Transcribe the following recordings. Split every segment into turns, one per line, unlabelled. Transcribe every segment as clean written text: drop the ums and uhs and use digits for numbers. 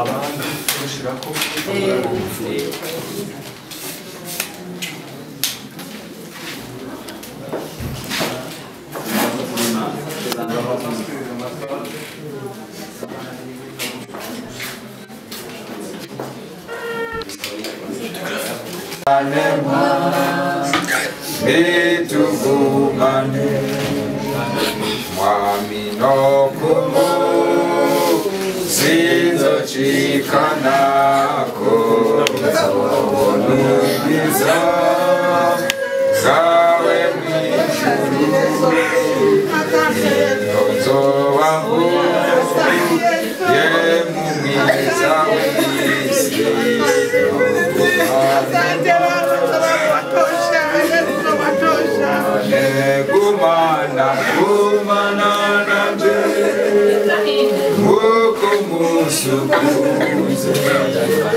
Abandi gushirako.
Mitugumane mwami nokumu sinzochikanako nzobona zawe mw'ijuru nzoba mvuye mu mwiza w'isi. Gumana, gumana nanje nkuko musukuze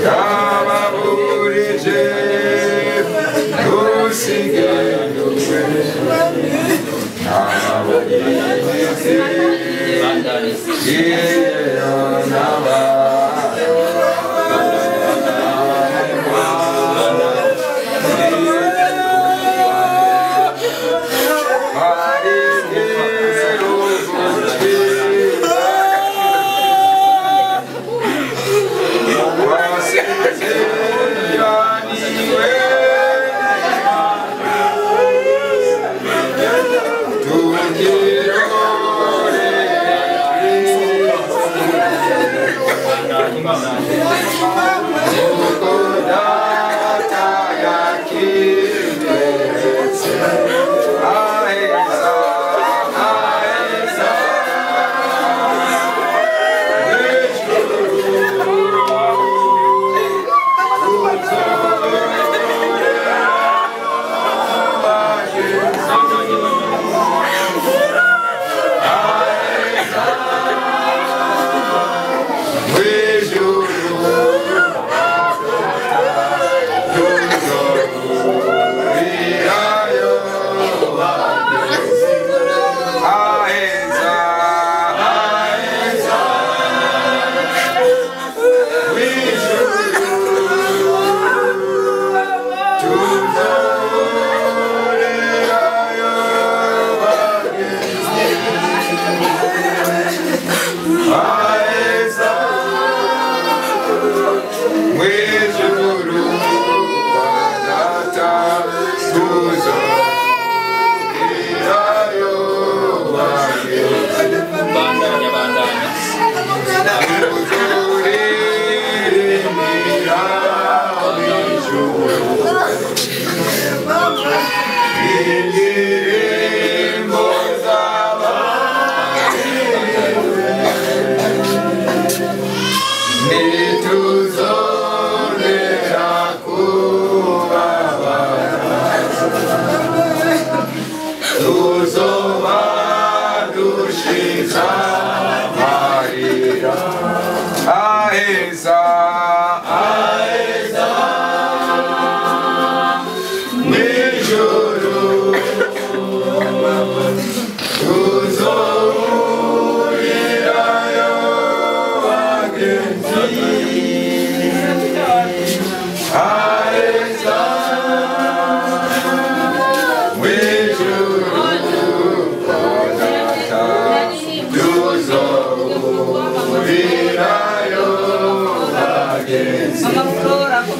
yababurije ntusige ndumwe ntabwo iyo naba.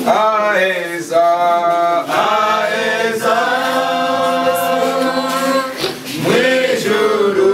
Aeza, aeza, mwijuru.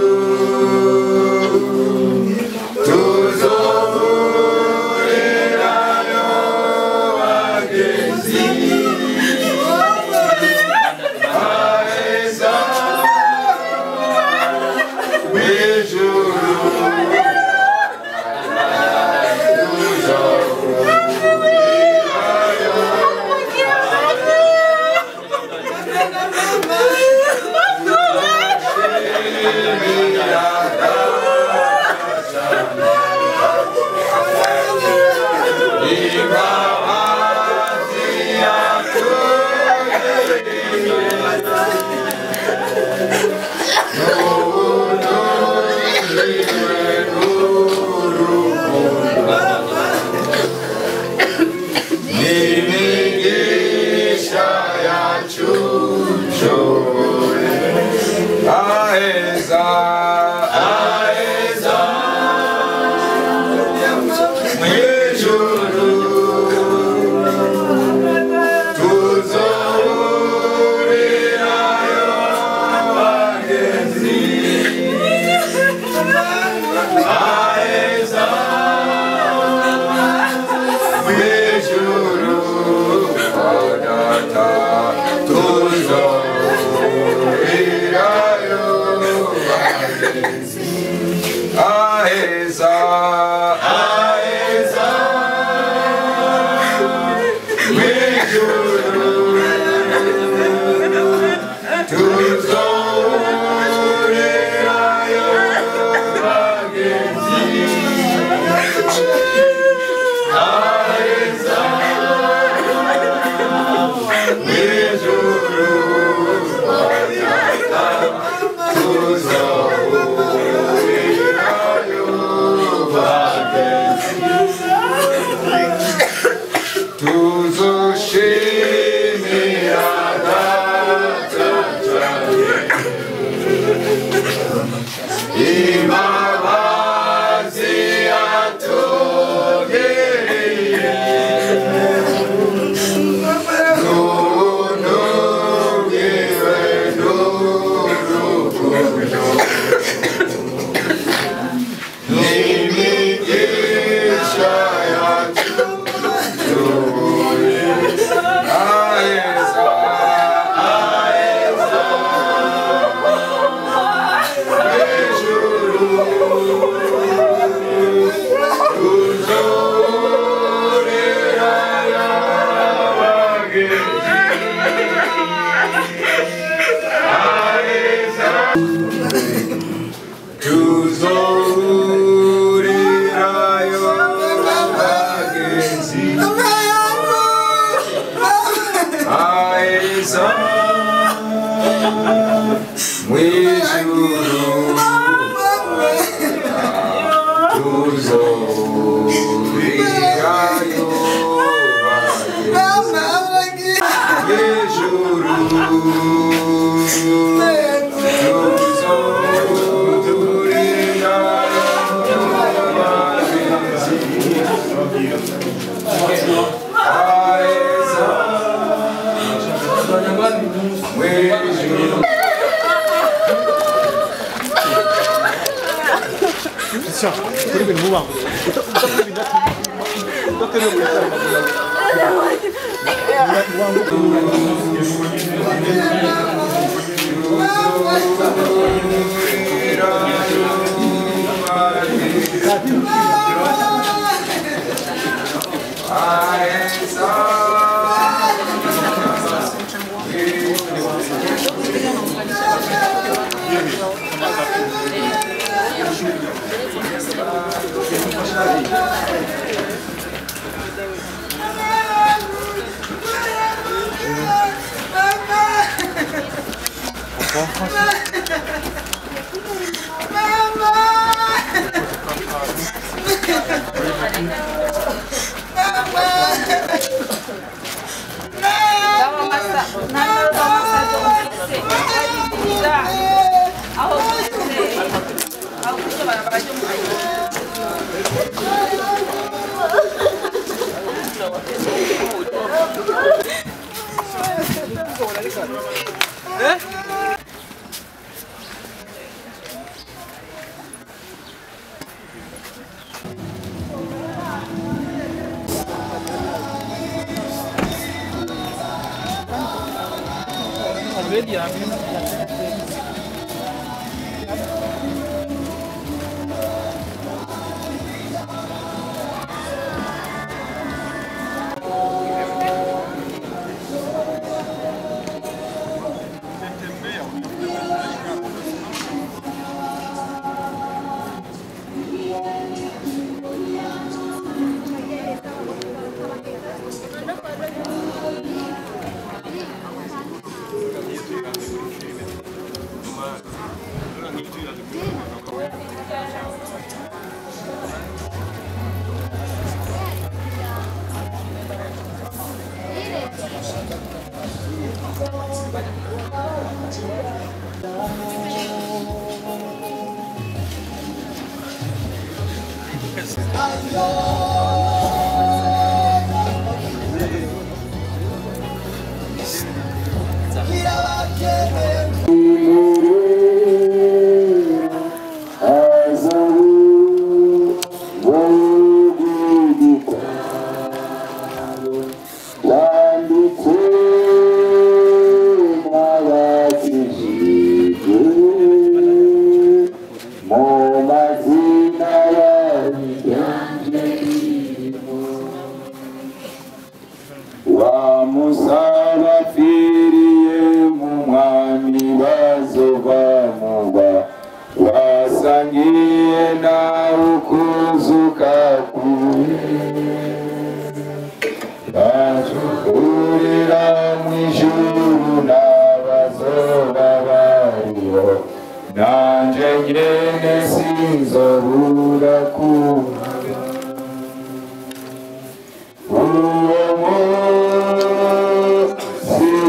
Mw'ijuru tuzohurirayo bagenzi. Aheza mw'ijuru tuzohurirayo bagenzi. Tuzoshimira Data cyane imbabazi yatugiriye n'ubuntu bwiwe n'urukundo n'imigisha yatuzuye. Aheza, aheza mw'ijuru tuzohurirayo abagenzi. Aheza tuzohurirayo abagenzi. Aheza mw'ijuru tuzohurirayo abagenzi. Mw'ijuru tuzohurirayo abagenzi. Aheza mw'ijuru.
Mu mazina yawe.
Turamusa bapfiriye mu mwami bazova muba wasangiye nawe ukuzuka kwiwe bajukurira mu ijuru n'abazoba bariho nanje nyene sinzobura kuba uwo munsi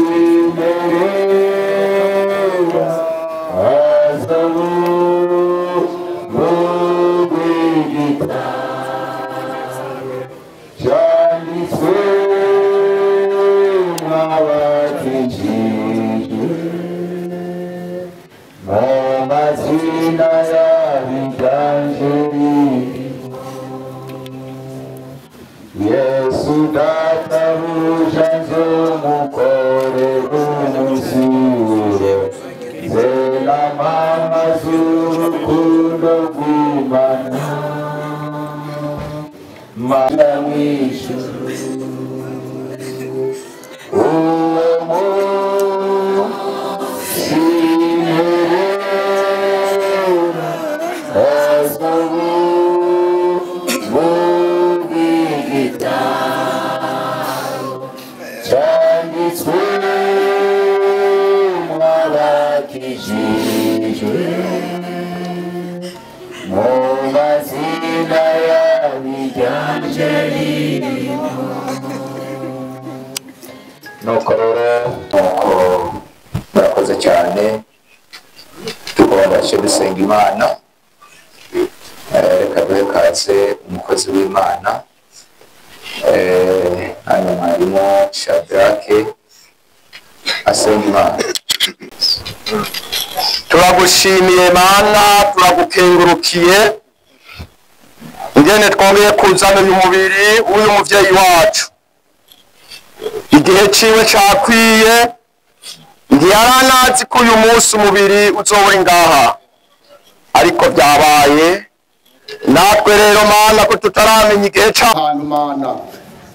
w'imperera hazabu rw'igitabo cyanditswe mw'abakijijwe mu mazina y'abiganje Yesu databuja nzomukorera umusire zena mama z'urukundo rw'Imana mana mw'ijuru uwo munsi w'imperera hazabu rw'igitabo cyanditswe mw'abakijijwe mu mazina y'abiganje ririmo.
Nuko rero nuko murakoze cyane, tugomba cyo dusenga Imana. Reka duhe kaze umukozi w'Imana. Hano harimo Shadrake asenga Imana.
Turagushimiye Mana, turagukengurukiye ingene twongeye kuzana uyu mubiri w'uyu muvyeyi wacu. Igihe ciwe cakwiye, ntiyaranazi ko uyu munsi umubiri uzoba uri ngaha, ariko byabaye. Natwe rero Mana, ko tutaramenya igihe ca
ahantu Mana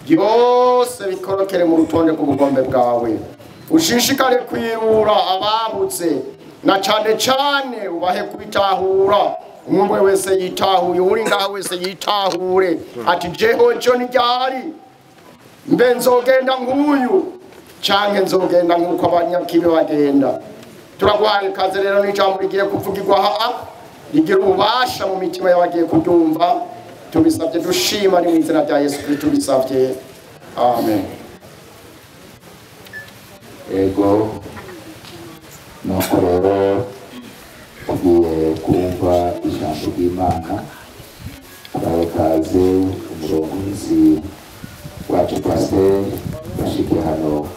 byose bikorokere mu rutonde rw'ubugombe bwawe, ushishikare kwirura ababutse na cane cane ubahe kubitahura. Umwe wese yitahuye, uri ngaha wese yitahure ati jeho jo ntiryari mbe nzogenda nk'uyu canke nzogenda nk'uko abanyakibi bagenda. Turaguhaye ikaze rero n'ijambo rigiye kuvugirwa aha rigira ububasha mu mitima y'abagiye kuryumva. Tubisabye dushima ni mu izina rya Yesu Kristo tubisabye, amen.
Ego, nuko rero tugiye kumva ijambo ry'Imana. Turahe kaze umurongozi wacu pasiteri bashike hano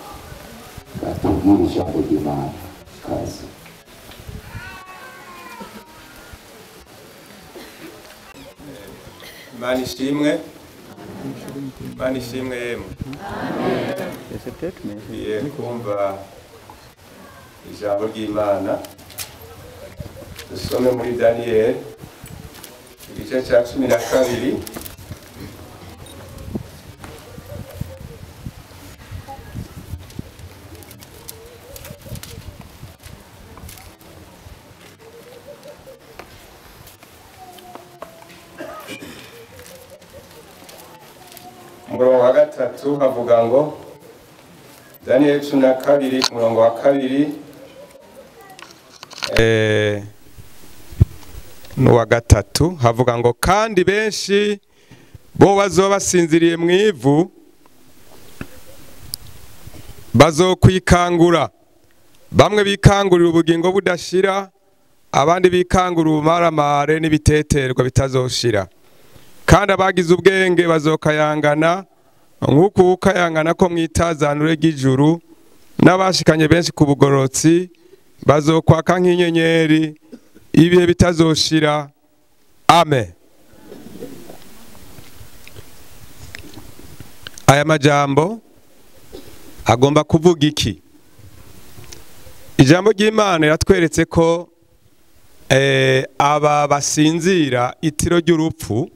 batubwire ijambo ry'Imana. Kaze.
Imana ishimwe, Imana ishimwe yemwe. Tugiye kumva ijambo ry'Imana. Dusome muri Daniyeli igice cya 12. Umurongo wa 3 havuga ngo Daniyeli 12 umurongo wa 2 n'uwa 3 havuga ngo kandi benshi bo bazoba basinziriye mu ivu bazokwikangura, bamwe bikangurira ubugingo budashira, abandi bikangura ubumaramare n'ibiteterwa bitazoshira. Kandi abagize ubwenge bazokayangana nk'uko ukayangana ko mwitazanure ry'ijuru, n'abashikanye benshi ku bugorotsi bazokwaka nk'inyenyeri ibihe bitazoshira. Amen. Aya majambo agomba kuvuga iki? Ijambo ry'Imana riratweretse ko aba basinzira itiro ry'urupfu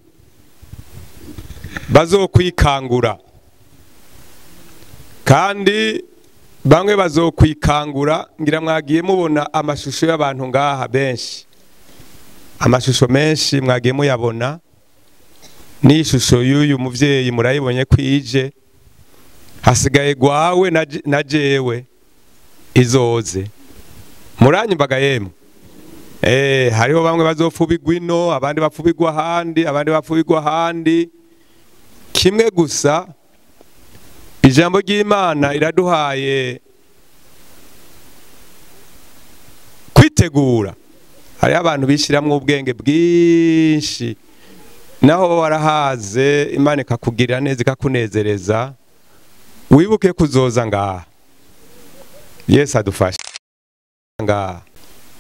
bazokwikangura. Kandi bamwe bazokwikangura, ngira mwagiye mubona amashusho y'abantu ngaha benshi, amashusho menshi mwagiye muyabona. N'ishusho y'uyu muvyeyi murayibonye kwije, hasigaye gwawe na jewe izoze. Muranyumvaga yemwe? Hariho bamwe bazofubigwa ino, abandi bafubigwa ahandi, abandi bafubigwa ahandi. Kimwe gusa, ijambo ry'Imana iraduhaye kwitegura. Hariho abantu bishiramwo ubwenge bwinshi, naho warahaze Imana ikakugirira neza ikakunezereza, wibuke kuzoza ngaha. Yesu adufashe ngaha.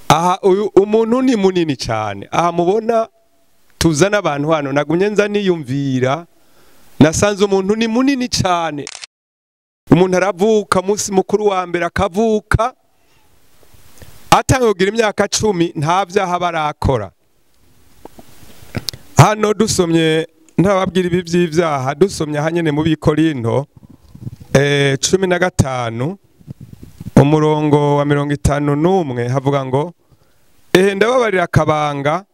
Aha uyu umuntu ni munini cyane. Aha mubona tuzana abantu hano, nagumye nza niyumvira, nasanze umuntu ni munini cyane. Umuntu aravuka munsi mukuru wa mbere akavuka atangiye imyaka 10 nta vyaha barakora. Hano dusomye, ntababwira ibi by'ivyaha, dusomye hanyene mu Bikorinto 15 umurongo wa 51 havuga ngo: ehe ndababarira akabanga,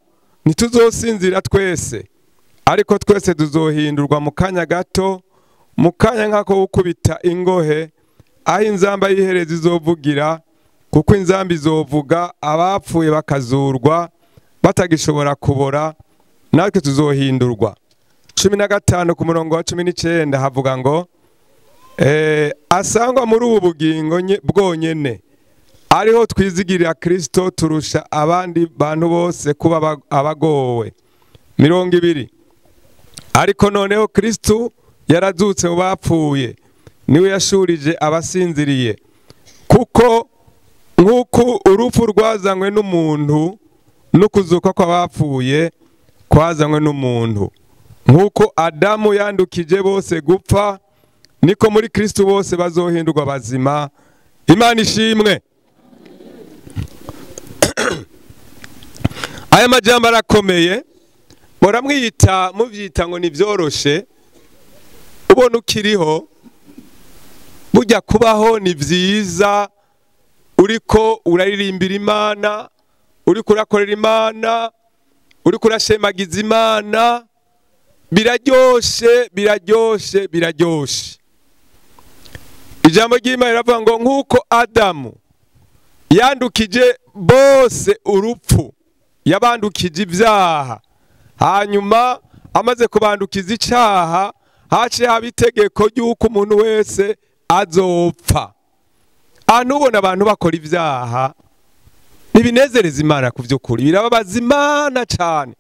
ntituzosinzira twese, ariko twese tuzohindurwa mu kanya gato, mu kanya nk'ako gukubita ingohe, aho inzamba y'ihereza izovugira, kuko inzamba izovuga, abapfuye bakazurwa batagishobora kubora, natwe tuzohindurwa. 15 ku murongo wa 19 havuga ngo: asangwa muri ubu bugingo bwonyene ariho twizigirira Kristo turusha abandi bantu bose kuba abagowe. 20 ariko noneho Kristo yarazutse mu bapfuye, niwe yashurije abasinziriye, kuko nk'uko urupfu rwazanywe n'umuntu, no kuzuka kw'abapfuye kwazanywe n'umuntu. Nk'uko Adamu yandukije bose gupfa, niko muri Kristo bose bazohindurwa bazima. Imana ishimwe. Aya majambo arakomeye, muramwita muvyita ngo nivyoroshe. Ubona ukiriho, burya kubaho ni vyiza, uriko uraririmbira Imana, uriko urakorera Imana, uriko urashemagiza Imana, biraryoshe, biraryoshe, biraryoshe. Ijambo ry'Imana riravuga ngo nk'uko Adamu yandukije bose urupfu, yabandukije ibyaha, hanyuma amaze kubandukiza icaha, haciye haba itegeko ry'uko umuntu wese azopfa. Ahantu ubona abantu bakora ibyaha ntibinezereza Imana ku vy'ukuri, birababaza Imana cane.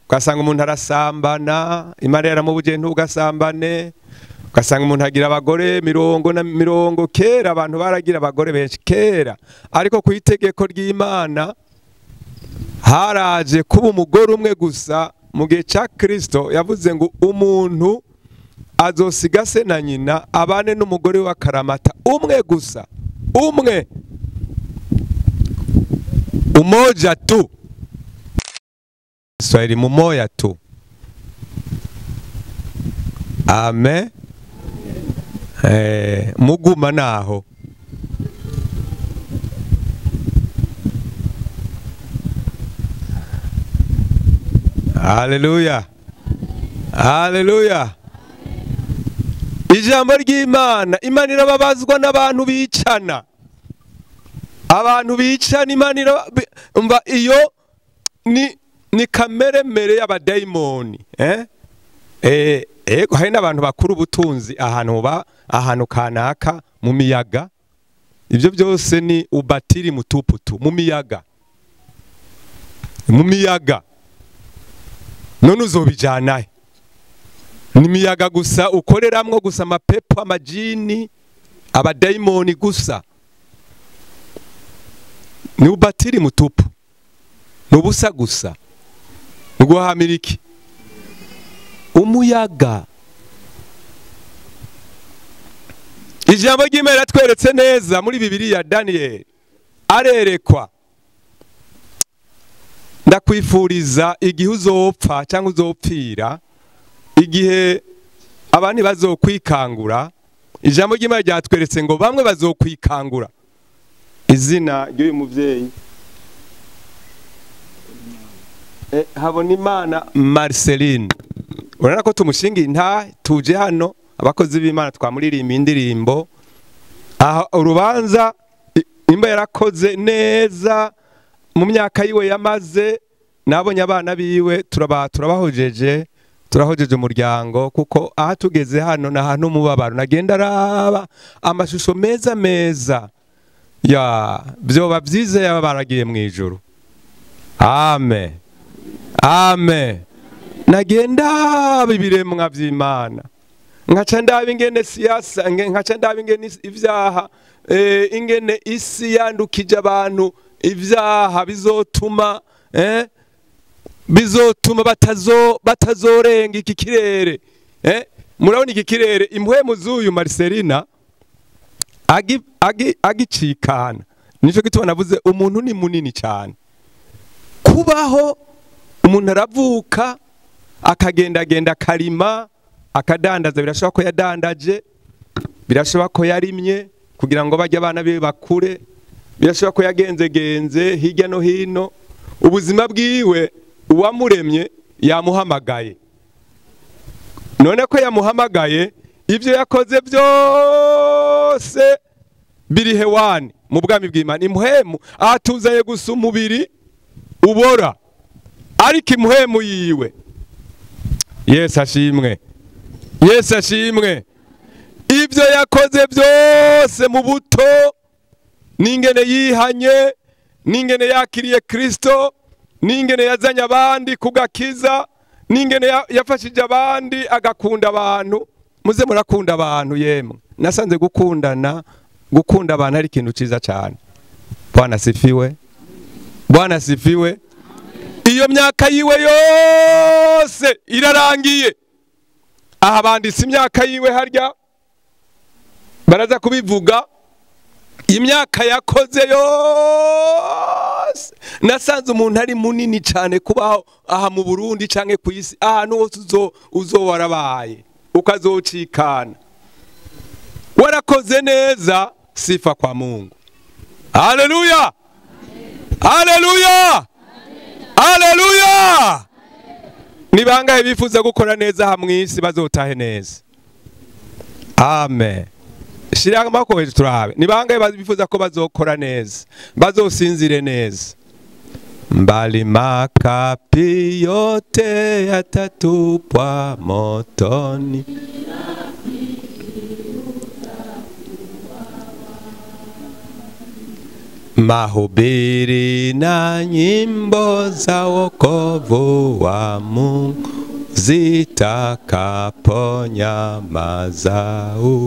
Ugasanga umuntu arasambana, Imana yaramubujije ntugasambane. Ugasanga umuntu agira abagore mirongo na mirongo. Kera abantu baragira abagore benshi kera, ariko ku itegeko ry'Imana haraje kuba umugore umwe gusa. Mu gihe ca Kristo yavuze ngo umuntu azosiga se na nyina abane n'umugore wa karamata umwe gusa, umwe, umoja tu, Kiswahili mumoya tu. Amen. Muguma naho. Haleluya, haleluya. Ijambo ry'Imana, Imana irababazwa n'abantu bicana. Abantu bicana, Imana umva iyo ni kamere mere y'abadaimoni. Ego hari n'abantu bakuru ubutunzi ahantu ba ahantu kanaka mu miyaga. Ibyo byose ni ubatiri mutuputu mu miyaga. Mu miyaga. None uzobijana he? Ni miyaga gusa ukoreramwo gusa, amapepo, amajini, abadaimoni gusa. Ni ubatiri mutupu. Nubusa gusa. Nuguhamiriki. Umuyaga. Ijambo ry'Imana riratweretse neza muri Bibiliya. Daniel arerekwa. Ndakwifuriza igihe uzopfa cyangwa uzopfira, igihe abandi bazokwikangura, Ijambo ry'Imana ryatweretse ngo bamwe bazokwikangura. Izina ry'uyu muvyeyi Habonimana Marceline. Urabona ko tumushingiye nta tuje hano abakozi b'Imana twamuririmba indirimbo. Aha urubanza imba yarakoze neza mu myaka yiwe yamaze, nabonye abana biwe turabahojeje, turahojeje umuryango, kuko aha tugeze hano na hantu mubabaro nagenda araba amashusho meza meza ya byoba byiza yaba baragiye mu ijuru. Amen. Amen. Nagenda ibiremwa by'Imana, nkaca ndaba ingene siyasa, nkaca ndaba ingene ivyaha, ingene isi yandukije abantu ivyaha bizotuma bizotuma batazorenga iki kirere. Murabona iki kirere, impwemu z'uyu Marcelina agicikana. Nico gituma navuze umuntu ni munini cyane. Kubaho umuntu aravuka akagendagenda akarima akadandaza, birashoboka ko yadandaje, birashoboka ko yarimye kugira ngo bajye abana be bakure, birashoboka ko yagenzegenze hirya no hino. Ubuzima bwiwe uwamuremye yamuhamagaye. None ko yamuhamagaye, ibyo yakoze byose biri hewani mu bwami bw'Imana. Impwemu atuzaye gusa umubiri ubora, ariko impwemu yiwe. Yesu ashimwe. Yesu ashimwe. Ibyo yakoze byose mu buto, n'ingene yihanye, n'ingene yakiriye Kristo, n'ingene yazanye abandi kugakiza, n'ingene yafashije abandi agakunda abantu. Muze murakunda abantu yemwe. Nasanze gukundana, gukunda abantu ari ikintu ciza cyane. Bwana sifiwe. Bwana sifiwe. Iyo myaka yiwe yose irarangiye. Aha banditse imyaka yiwe harya baraza kubivuga, imyaka yakoze yose. Nasanze umuntu ari munini cyane kubaho aha mu Burundi canke ku isi, ahantu hose uzo warabaye ukazocikana warakoze neza. Sifa kwa Mungu. Haleluya. Haleluya. Haleluya. Ni bangahe bifuza gukora neza aha mwisi bazotahe neza? Amen. Shira amaboko hejuru turabe. Ni bangahe bifuza ko bazokora neza, bazosinzire neza? Mbali makapi yote yatatupwa motoni. Mahubiri na nyimbo za wokovu wa Mungu zitakaponya mazauku.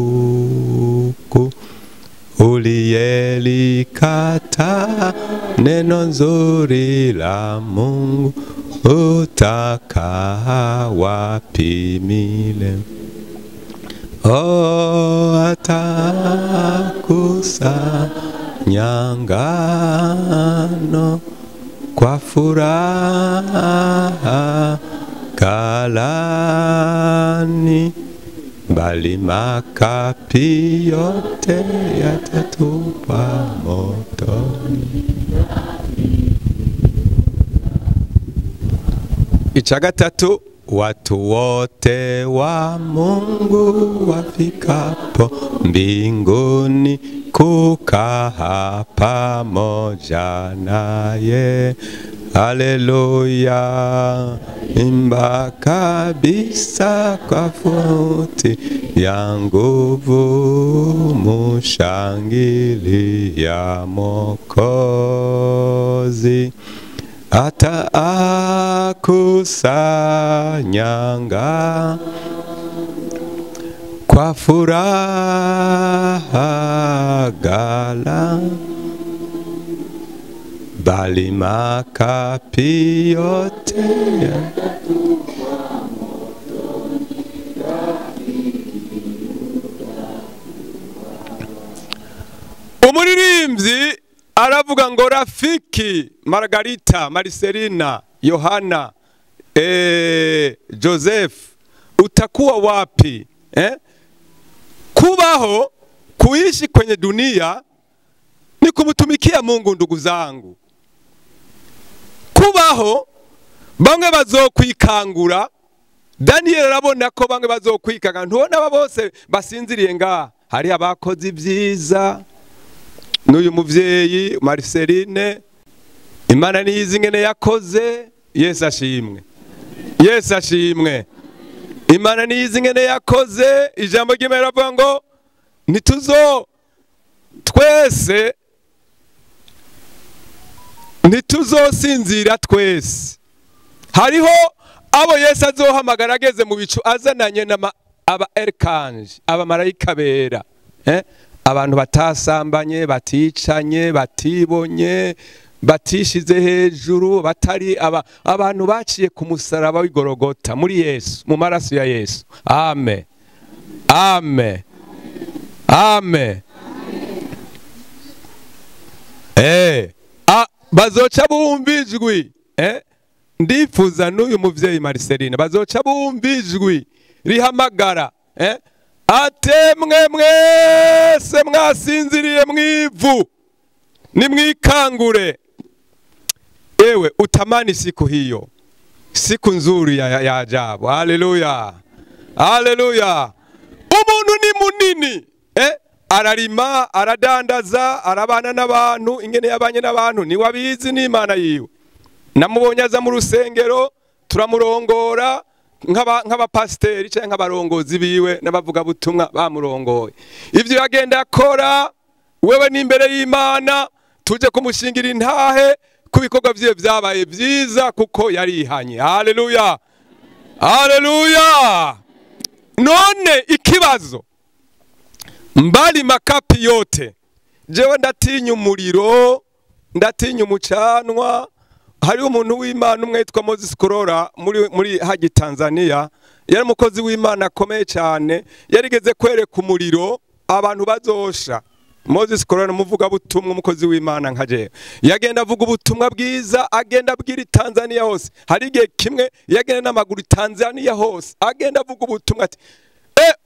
Uliyelikata neno nzuri la Mungu utakaa wapi milele? Oh, atakusanya ngano kwa furaha ghalani, bali makapi yote yatatupwa motoni. Icha gatatu, watu wote wa Mungu wafikapo mbinguni kukaa pamoja naye. Haleluya, imba kabisa kwa futi ya nguvu, mushangilia Mwokozi. Ata akusanyanga kwa furaha ghala, bali makapi yote Umuririmbyi aravuga ngo Rafiki, Margarita, Marcelina, Yohana, Joseph, utakuwa wapi? Kubaho Kubaho, kuishi kwenye dunia ni kumtumikia Mungu ndugu zangu. Kubaho bamwe bazokwikangura. Daniel arabona ko bamwe bazokwikanga, ntubona aba bose basinziriye ngaha, hari abakoze ibyiza. N'uyu muvyeyi Marceline, Imana niyizi ingene yakoze. Yesu ashimwe, Yesu ashimwe. Imana niyizi ingene yakoze. Ijambo ry'Imana riravuga ngo ntituzo twese, ntituzosinzira twese. Hariho abo Yesu azohamagara ageze mu bicu azananye aba erikanje, abamarayika bera, abantu batasambanye, baticanye, batibonye, batishize hejuru, batari abantu baciye ku musaraba w'Igorogota muri Yesu, mu maraso ya Yesu. Amen, amen, amen. Bazoca bumva ijwi. Ndifuza n'uyu muvyeyi Marceline bazoca bumva ijwi rihamagara, atemwe mwese mwasinziriye mwivu, nimwikangure. Ewe utamani siku hiyo, siku nzuri ya ajabu. Haleluya, haleluya. Umuntu ni munini, ararima, aradandaza, arabana n'abantu, ingene yabanye n'abantu ni wabizi n'Imana yiwe. Namubonye aza mu rusengero, turamurongora nk'abapasiteri cyangwa nk'abarongozi biwe n'abavuga butumwa bamurongoye. Ivyo yagenda akora wewe n'imbere y'Imana, tuje kumushingira intahe ku bikorwa vyiwe vyabaye vyiza kuko yarihanye. Haleluya, haleluya. None ikibazo, mbali makapi yote, jewe ndatinya umuriro, ndatinya umucanwa. Hari umuntu w'Imana umwe yitwa Moses Kurora muri Hagi Tanzania, yari umukozi w'Imana akomeye cyane, yarigeze kwereka umuriro abantu bazosha. Moses Kurora umuvuga butumwa, umukozi w'Imana nka jewe, yagenda avuga ubutumwa bwiza, agenda abwira Tanzania hose. Hari igihe kimwe yagenda n'amaguru Tanzania hose, agenda avuga ubutumwa ati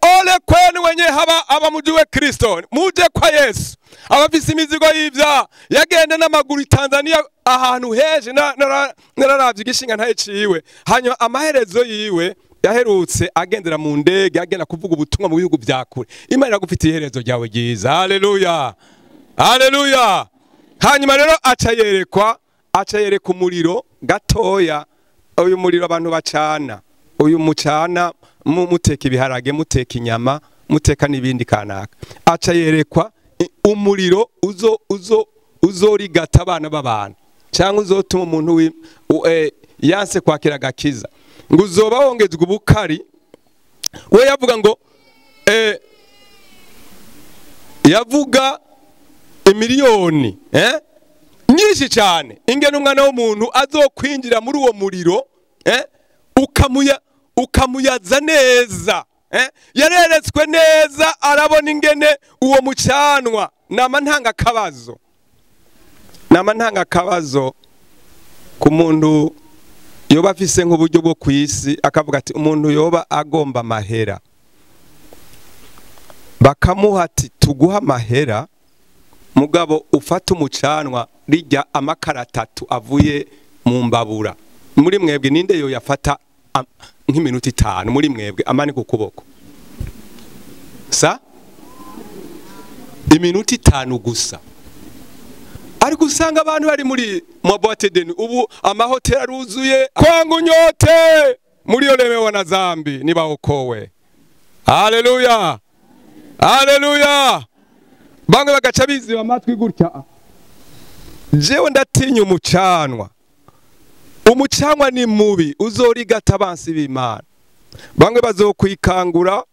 ole kwenu wenye haba mujue Kristo, muje kwa Yesu, abafise imizigo y'ivyaha. Yagenda n'amaguru Tanzania ahantu heje, nararavye igishinga ntaye ciwe. Hanyuma amaherezo yiwe yaherutse agendera mu ndege, agenda kuvuga ubutumwa mu bihugu vya kure. Imana iragufitiye iherezo ryawe ryiza. Haleluya, haleluya. Hanyuma rero aca yereka umuriro gatoya. Uyu muriro abantu bacana, uyu mucana muteka ibiharage, muteka inyama, muteka n'ibindi kanaka. Aca yerekwa umuriro uzorigata abana b'abantu, cyangwa uzotuma umuntu yanse kwakira agakiza, ngo uzoba wongezwa ubukari. We yavuga ngo yavuga imiliyoni nyinshi cyane, ingene umwana w'umuntu azokwinjira muri uwo muriro, ukamuyaza neza. Yareretswe neza, arabona ingene uwo mucanwa. Nama ntanga akabazo ku muntu yoba afise nk'uburyo bwo kwisi, akavuga ati umuntu yoba agomba amahera, bakamuha ati tuguha amahera mugabo ufata umucanwa rijya amakara atatu avuye mu mbabura. Muri mwebwe ninde yo yafata nk'iminota 5 muri mwebwe amani ku kuboko? Sa iminota 5 gusa. Ariko usanga abantu bari muri maboîte de nuit, ubu amahoteli aruzuye. Kwangu nyote mliolemewa na dhambi nibaokowe. Haleluya, haleluya. Bamwe bagaca biziba amatwi gutya. Jewe ndatinya umucanwa. Umucanwa ni mubi, uzorigata abansi b'Imana. Bamwe bazokwikangura,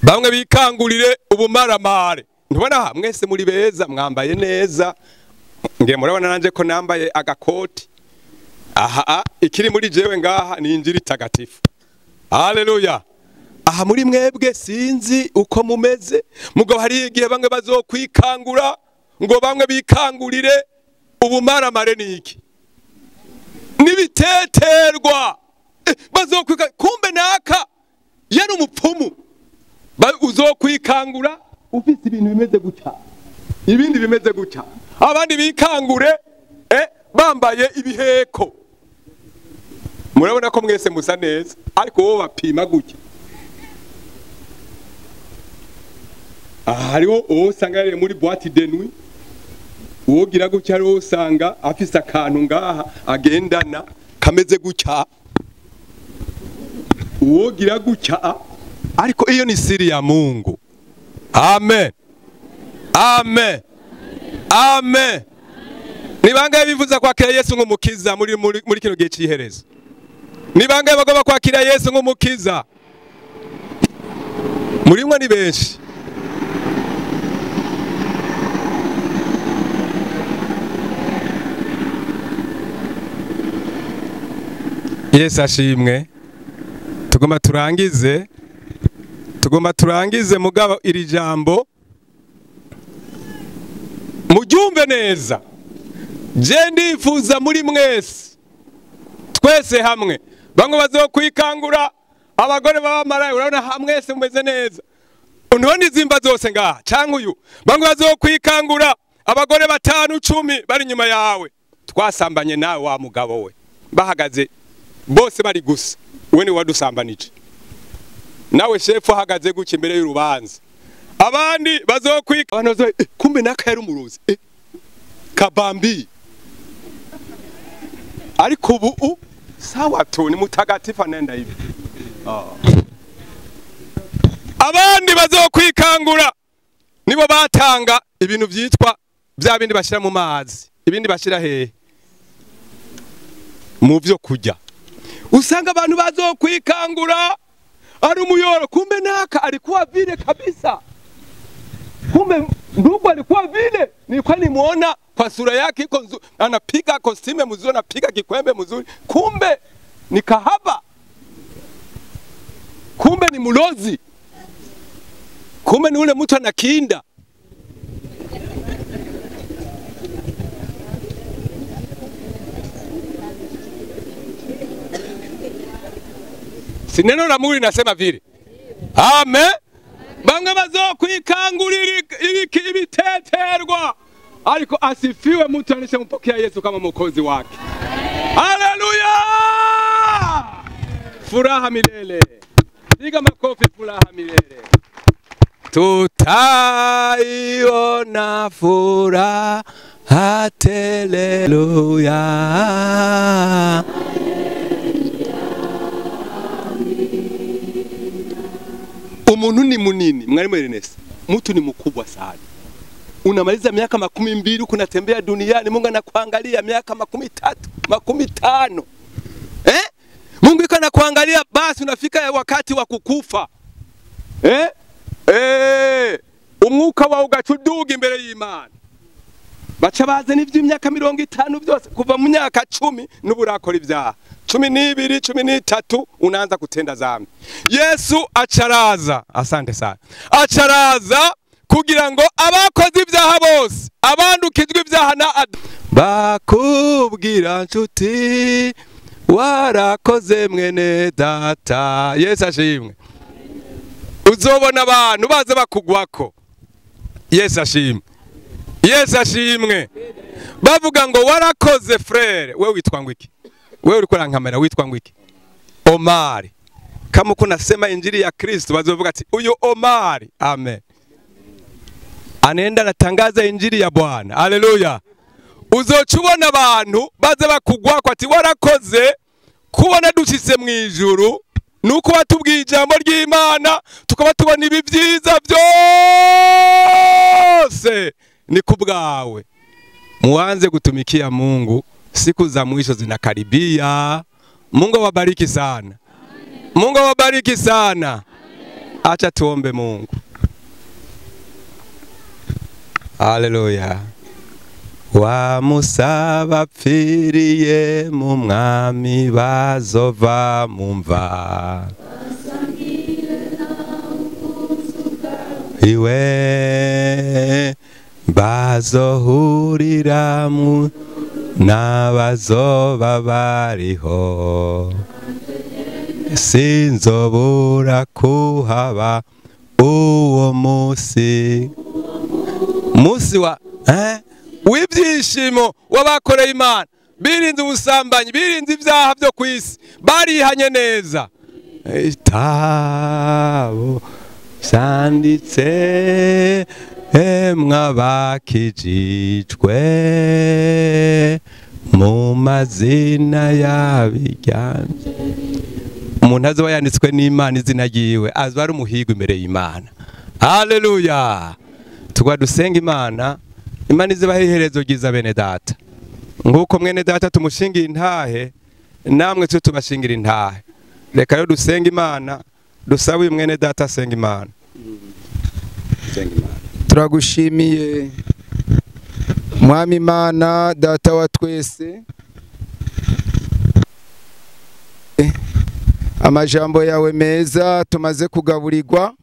bamwe bikangurire ubumaramare. Ntubona mwese muri beza, mwambaye neza. Nge murabona nanje ko nambaye agakoti. Aha ikiri muri jewe ngaha ni injiri tagatifu. Haleluya. Aha muri mwebwe sinzi uko mumeze, mugabo hari igihe bamwe bazokwikangura, ngo bamwe bikangurire ubumaramare niki nibiteterwa. Bazokwika kumbe naka yari umupfumu. Uzokwikangura. uzokwikangura ufise ibintu bimeze gutya, ibindi bimeze gutya, abandi bikangure bambaye ibiheko. Murabona ko mwese musa neza, ariko wowe bapima gutya. Hariho uwo usanga yari muri boîte de nuit, uwogira gutya, hariho usanga afise akantu ngaha agendana kameze gutya, uwogira gutya. Ariko iyo ni siri ya Mungu. Amen, amen, amen. Ni bangahe bivuza kwakira Yesu nk'umukiza muri kino gihe c'iherezo? Ni bangahe bagomba kwakira Yesu nk'umukiza? Murimwe ni benshi. Yesu ashimwe. Tugomba turangize, tugomba turangize, mugabo iri jambo muryumve neza. Je ndifuza muri mwese, twese hamwe, bamwe bazokwikangura, abagore b'abamarayi, urabona mwese mumeze neza, ntubona izimba zose ngaha canke uyu, bamwe bazokwikangura, abagore 5 10 bari inyuma yawe, twasambanye nawe wa mugabo we, bahagaze bose bari gusa, we ni wadusambanije, nawe shefu ahagaze gutya imbere y'urubanza. Abandi bazokwika, abantu bazo kumbe naka yari umurozi kabambi, ariko ubu sawa tu ni mutagatifu anenda hivi. Abandi bazokwikangura nibo batanga ibintu vyitwa bya bindi bashira mu mazi, ibindi bashira hehe mu vyo kurya. Usanga abantu bazokwikangura ari umuyoro, kumbe naka alikuwa vile kabisa, kumbe ndugu alikuwa vile, nilikuwa nimuona kwa sura yake iko nzuri, anapiga kostime mzuri, anapiga kikwembe mzuri, kumbe ni kahaba, kumbe ni mulozi, kumbe ni ule mtu anakinda. Si neno la Mungu linasema vile? Amen. Bamwe bazokwikangurira ibiteterwa, ariko asifiwe mtu anayempokea Yesu kama mwokozi wake. Haleluya! Furaha milele. Piga makofi, furaha milele. Tutaiona furaha tele. Haleluya. Umuntu ni munini, mwalimu Ernest, mtu ni mkubwa sana. Unamaliza miaka 20 kunatembea duniani, Mungu anakuangalia miaka 30, 50. Mungu yuko anakuangalia, basi unafika wakati wa kukufa. Umwuka wawe ugacuduga imbere y'Imana. Baca bazana ivy'imyaka 50 byose, kuva mu myaka 10 n'uburakora ibyaha. 12, 13 unaanza kutenda zambi. Yesu acaraza, asante sana. Acaraza kugira ngo abakoze ibyaha bose, abandukijwe ibyaha na bakubwira nshuti warakoze mwene data. Yesu ashimwe. Uzobona abantu baza bakugwako. Yesu ashimwe. Yesu ashimwe. Bavuga ngo warakoze frere, wewe witwa ngwiki? Wewe ulikuwa na witwa ngwiki? Omari. Kama kuna sema injili ya Kristo bazovuga ati uyu Omari, amen, anaenda natangaza injili ya Bwana. Haleluya. Uzocubona abantu baze bakugwako ati warakoze kubona dushitse mu ijuru, nuko batubwiye ijambo ry'Imana tukaba tubona ibi byiza byose ni kubwawe. Muanze kutumikia Mungu, siku za mwisho zinakaribia. Mungu awabariki sana. Mungu awabariki sana. Acha tuombe Mungu. Haleluya. Wa Musa bapfiriye mu mwami bazova mumva iwe bazohurira mu n'abazoba bariho, sinzobura kuhaba Uwo munsi, munsi wa w'ibyishimo w'abakoreye Imana, birinze ubusambanyi, birinze ibyaha byo ku isi, barihanye neza. Itabo vyanditse mwabakijijwe mu mazina y'abijyanje. Umuntu azoba yanditswe n'Imana izina ryiwe azoba ari umuhigo imbere y'Imana. Haleluya! Tugwa dusenga Imana, Imana izibahe iherezo ryiza bene data. Nguko mwene data tumushingira intahe, namwe twe tubashingira intahe. Reka rero dusenga Imana, dusabe uyu mwene data asenga Imana. Senga Imana.
Turagushimiye Mwami Imana data wa twese, amajambo yawe meza tumaze kugaburirwa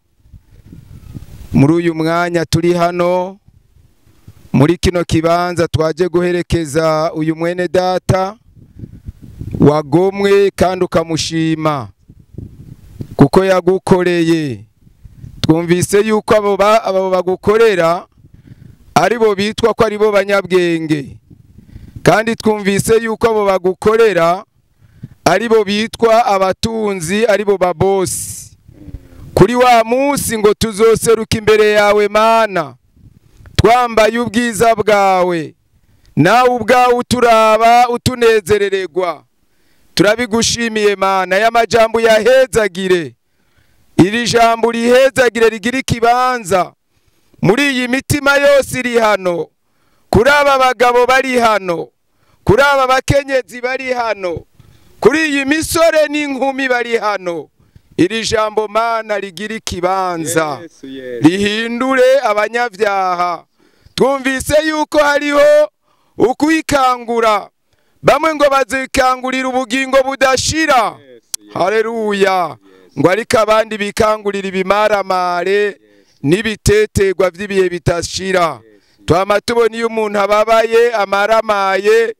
muri uyu mwanya turi hano muri kino kibanza twaje guherekeza uyu mwene data wagomwe kandi ukamushima kuko yagukoreye. Twumvise yuko abo bagukorera aribo bitwa ko aribo banyabwenge, kandi twumvise yuko abo bagukorera aribo bitwa abatunzi, aribo babosi. Kuri wa munsi ngo tuzoseruka imbere yawe Mana twambaye ubwiza bwawe, nawe ubwawe uturaba utunezerererwa. Turabigushimiye Mana, y'amajambo yahezagire, iri jambo rihezagire rigira ikibanza muri iyi mitima yose iri hano, kuri aba bagabo bari hano, kuri aba bakenyezi bari hano, kuri iyi misore n'inkumi bari hano. Iri jambo Mana rigira ikibanza, rihindure abanyabyaha. Twumvise yuko hariho ukwikangura, bamwe ngo bazikangurira ubugingo budashira. Haleluya! Ngo ariko abandi bikangurira ibimaramare n'ibitetegwa by'ibihe bitashira. Twama tubona iyo umuntu ababaye amaramaye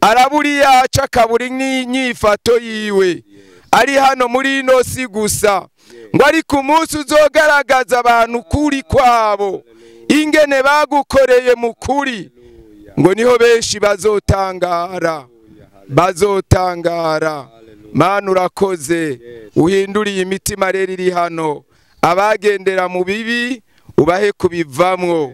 arabura iyo aca, akabura n'inyifato yiwe, ari hano muri ino si gusa. Ngo ariko umunsi uzogaragaza abantu ukuri kwabo, ingene bagukoreye mu kuri, ngo niho benshi bazotangara, bazotangara. Mana urakoze, uhinduriye imitima rero iri hano, abagendera mu bibi ubahe kubivamwo,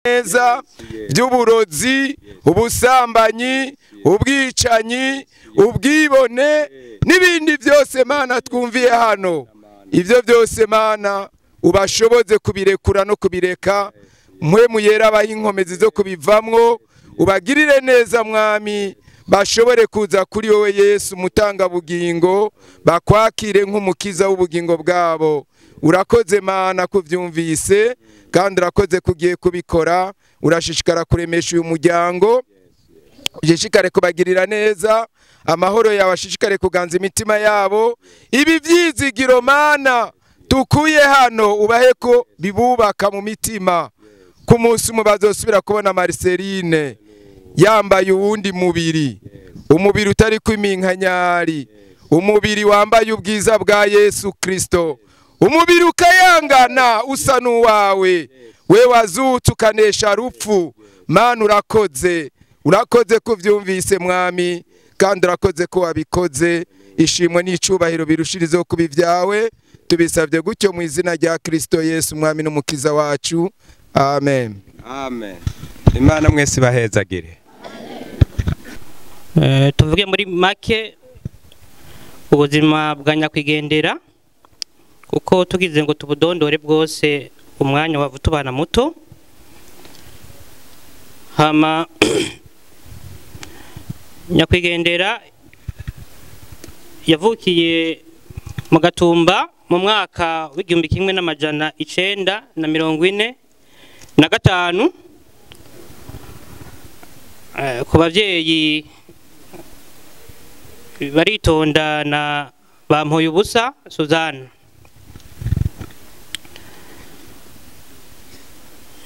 neza by'uburozi, ubusambanyi, ubwicanyi, ubwibone n'ibindi byose Mana twumviye hano. Ibyo byose Mana ubashoboze kubirekura no kubireka, mwe muyera abahe inkomezi zo kubivamwo, ubagirire neza Mwami, bashobore kuza kuri wowe Yesu mutanga bugingo, bakwakire nk'umukiza w'ubugingo bwabo. Urakoze Mana kuvyumvise, kandi urakoze kugiye kubikora. Urashishikara kuremesha uyu muryango, ushishikare kubagirira neza, amahoro yawe ashishikare kuganza imitima yabo. Ibi vyizigiro Mana tukuye hano ubahe ko bibubaka mu mitima, ku munsi umwe bazosubira kubona Marceline yambaye uwundi mubiri, umubiri utari kwiminkanyari, umubiri wambaye ubwiza bwa Yesu Kristo, umubiri ukayangana usa n'uwawe, we wazutse ukanesha rupfu. Mana urakoze, urakoze kuvyumvise Mwami, kandi urakoze ko wabikoze. Ishimwe n'icubahiro birushirizeho kuba ibyawe, tubisabye gutyo mu izina rya Kristo Yesu Mwami n'Umukiza wacu. Amen.
Amen. Imana mwese bahezagire.
Tuvuge muri make ubuzima bwa nyakwigendera, kuko tugize ngo tubudondore bwose umwanya wava tubana muto. Hama nyakwigendera yavukiye mu Gatumba mu mwaka w'1945 ku bavyeyi baritonda na Bampoye ubusa Suzanne.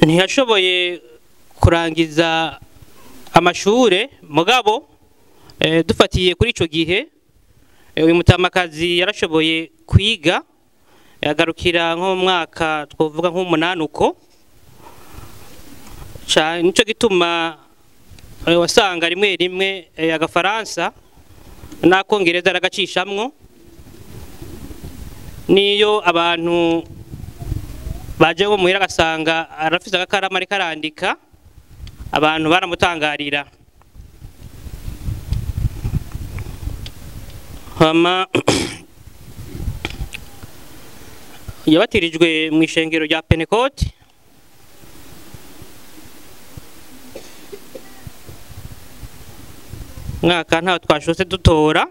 Ntiyashoboye kurangiza amashure, mugabo dufatiye kuri ico gihe uyu mutamakazi yarashoboye kwiga Yagarukira nko mu mwaka twovuga nk'umunani uko. Nico gituma wasanga rimwe rimwe agafaransa n'akongereza aragacishamwo. Niyo abantu baje bo muhira agasanga arafise agakarama ariko arandika, abantu baramutangarira. Hama yabatirijwe mu ishengero rya Pentecote. Mwaka ntaho twashose dutora.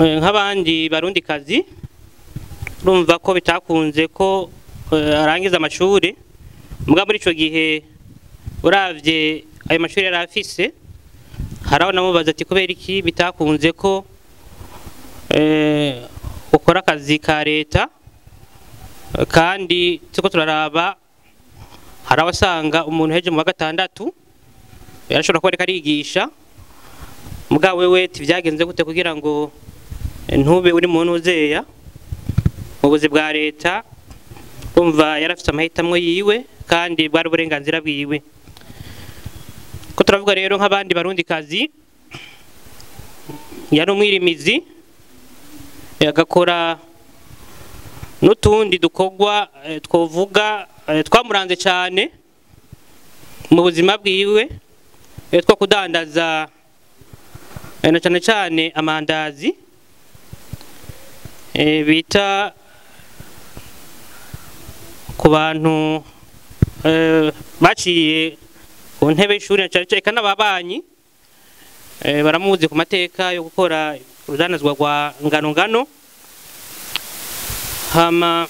Nk'abandi barundi kazi urumva ko bitakunze ko arangiza amashuri, mbwa muri ico gihe uravye ayo mashuri yari afise, haraho namubaza ati kubera iki bitakunze ko ukora akazi ka leta, kandi tuko turaraba hari abasanga umuntu heje mu wa gatandatu yarashobora kuba ariko arigisha, mbwa wewe tivyagenze gute kugira ngo ntube uri muntu uzeya mu buzi bwa leta? Umva yarafite amahitamwo yiwe kandi bwari uburenganzira bwiwe. Ko turavuga rero nk'abandi barundi kazi, yari umwirimizi agakora n'utundi dukogwa twovuga twamuranze cyane mu buzima bwiwe, two kudandaza na cyane cyane amandazi bita ku bantu baciye ku ntebe y'ishuri, cyane cyane n'ababanyi baramuzi ku mateka yo gukora urudandazwa rwa ngano ngano. Hama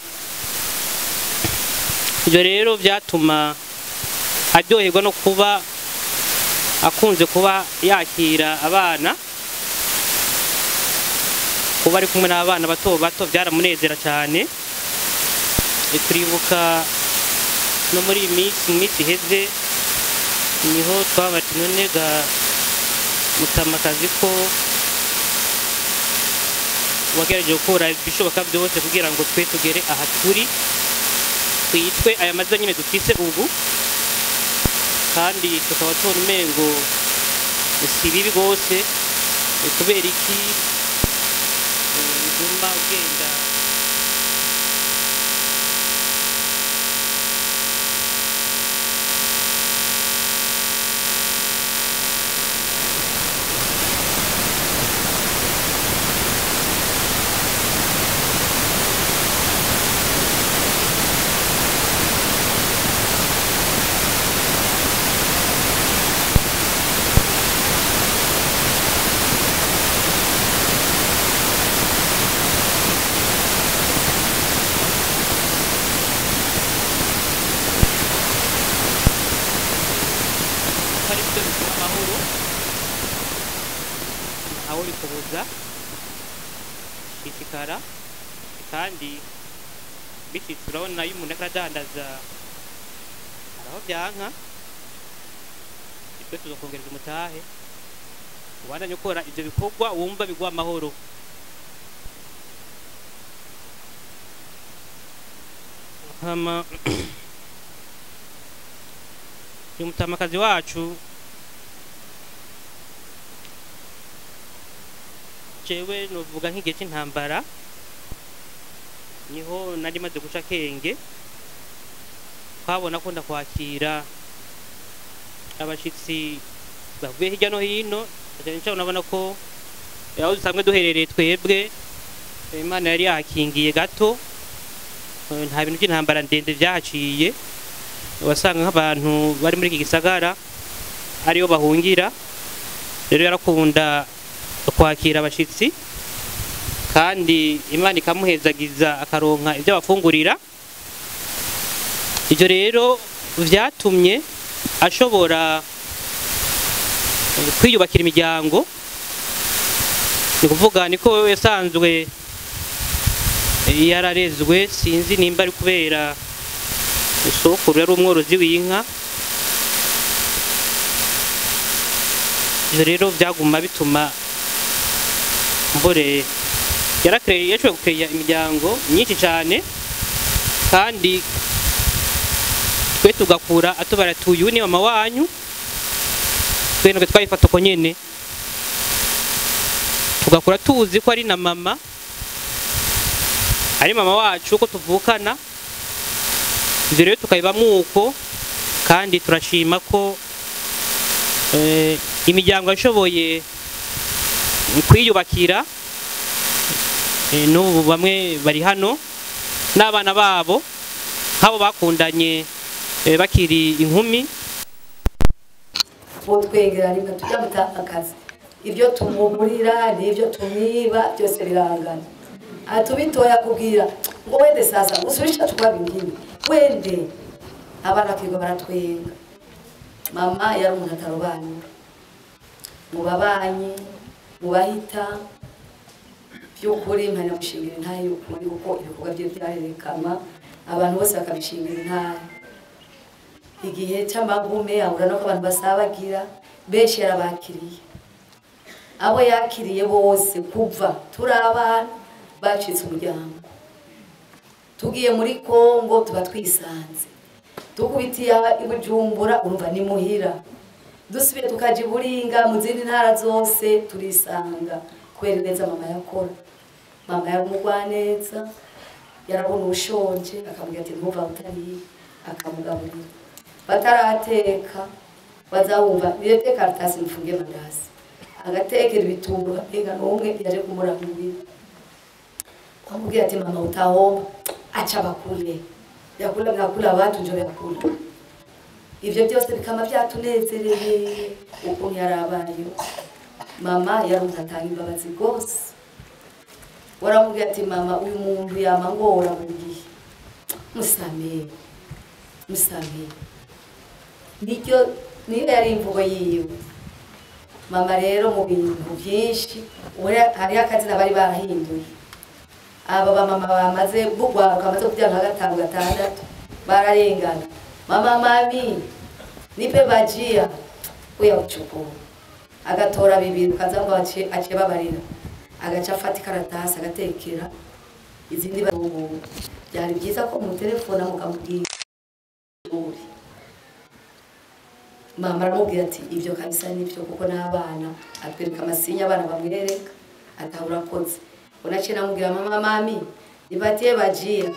ibyo rero byatuma aryoherwa no kuba akunze kuba yakira abana, kuba ari kumwe n'abana bato bato byaramunezera cyane. Turibuka no muri iyi minsi iheze niho twabati none ga mutamakazi ko wagerageje gukora ibishoboka byose kugira ngo twe tugere aha turi, twitwe aya mazina nyine dufise ubu, kandi tukaba tubona umengo si bibi rwose. Kubera iki uguma ugenda aho bikubuza shishikara, kandi bishitse urabona iyo umuntu aradandaza araho byanka, twe tuzokongereza umutahe ubandanye ukora ibyo bikorwa wumva biguha amahoro. Hama uyu mutamakazi wacu jewe novuga nk'igihe cy'intambara niho nari maze guca akenge, twabona ko ndakwakira abashitsi bavuye hirya no hino, cyane unabona ko aho dusanzwe duherereye twebwe Imana yari yahakingiye gato, nta bintu by'intambara ndende byahaciye, wasanga nk'abantu bari muri iki gisagara ariyo bahungira. Rero yarakunda kwakira abashitsi kandi Imana ikamuhezagiza akaronka ibyo abafungurira. Ibyo rero vyatumye ashobora kwiyubakira imiryango, ni kuvuga niko yasanzwe yararezwe, sinzi nimba ari kubera isokuru yari umworozi w'inka. Ibyo rero byaguma bituma Mbore yarakreye, yashoboye gukeya imiryango myinshi cyane, kandi twe tugakura atubara tuyu ni mama wanyu, twe nubwo twayifata uko nyene, tugakura tuzi ko ari na mama, ari mama wacu ko tuvukana. Ivyo rero tukabibamwo uko, kandi turashima ko imiryango yashoboye kwiyubakira. N'ubu bamwe bari hano n'abana babo nk'abo bakundanye bakiri inkumi.
Botwegera rimwe tujya akazi, ibyo tumugurira n'ibyo tumwiba byose birangana. Atubitoya kubwira ngo wende sasa usubisha tukwa bingine wende, abana kigo baratwenga. Mama yari umuntu atarobanura mu babanyi, mu bahita, by'ukuri mpana gushingira intahe y'ukuri, kuko ibikorwa bye byarerekana abantu bose bakabishingira intahe. Igihe cy'amagume ahura no abantu basabagira benshi yarabakiriye, abo yakiriye bose kuva turi abana bacitse umuryango. Tugiye muri Kongo tuba twisanze, tukubitiye i Bujumbura urumva ni muhira, dusubiye tukaja i Buringa mu zindi ntara zose turisanga kubera neza mama yakora. Mama yari umugwaneza, yarabona ushonje akamubwira ati ntuva utariye, akamugaburira. Batarateka bazawumva nirete karatasi mfunge mandasi, agatekera ibitunguru apenga n'umwe yaje kumuramurira, amubwira ati mama utahomba, acha bakule vyakula vyakula watu njo vyakula. Ivyo byose bikama byatunezereye ukuntu yarabayo. Mama yari umuntu atanga imbabazi gose. Waramubwira ati mama uyu muntu yamangora buri gihe, musamere musamere, niryo niyo yari imvugo yiwe. Mama rero mu bintu byinshi hariho akazina bari barahinduye. Aba bamama bamaze bugwaruka bamaze kubyara nka gatanu gatandatu bararengana, mama mami nipe bajia uya uchukuru, agatora bibiri ukaza ngo aciye babarira, agaca afata ikaratasi agatekera izindi. Byari byiza ko mutelefona mukamubwira. Mama aramubwira ati ibyo kabisa nibyo, kuko n'abana atwereka amasinya abana bamwereka atahurakoze. Unache namubwira mama mami nibatie bajia,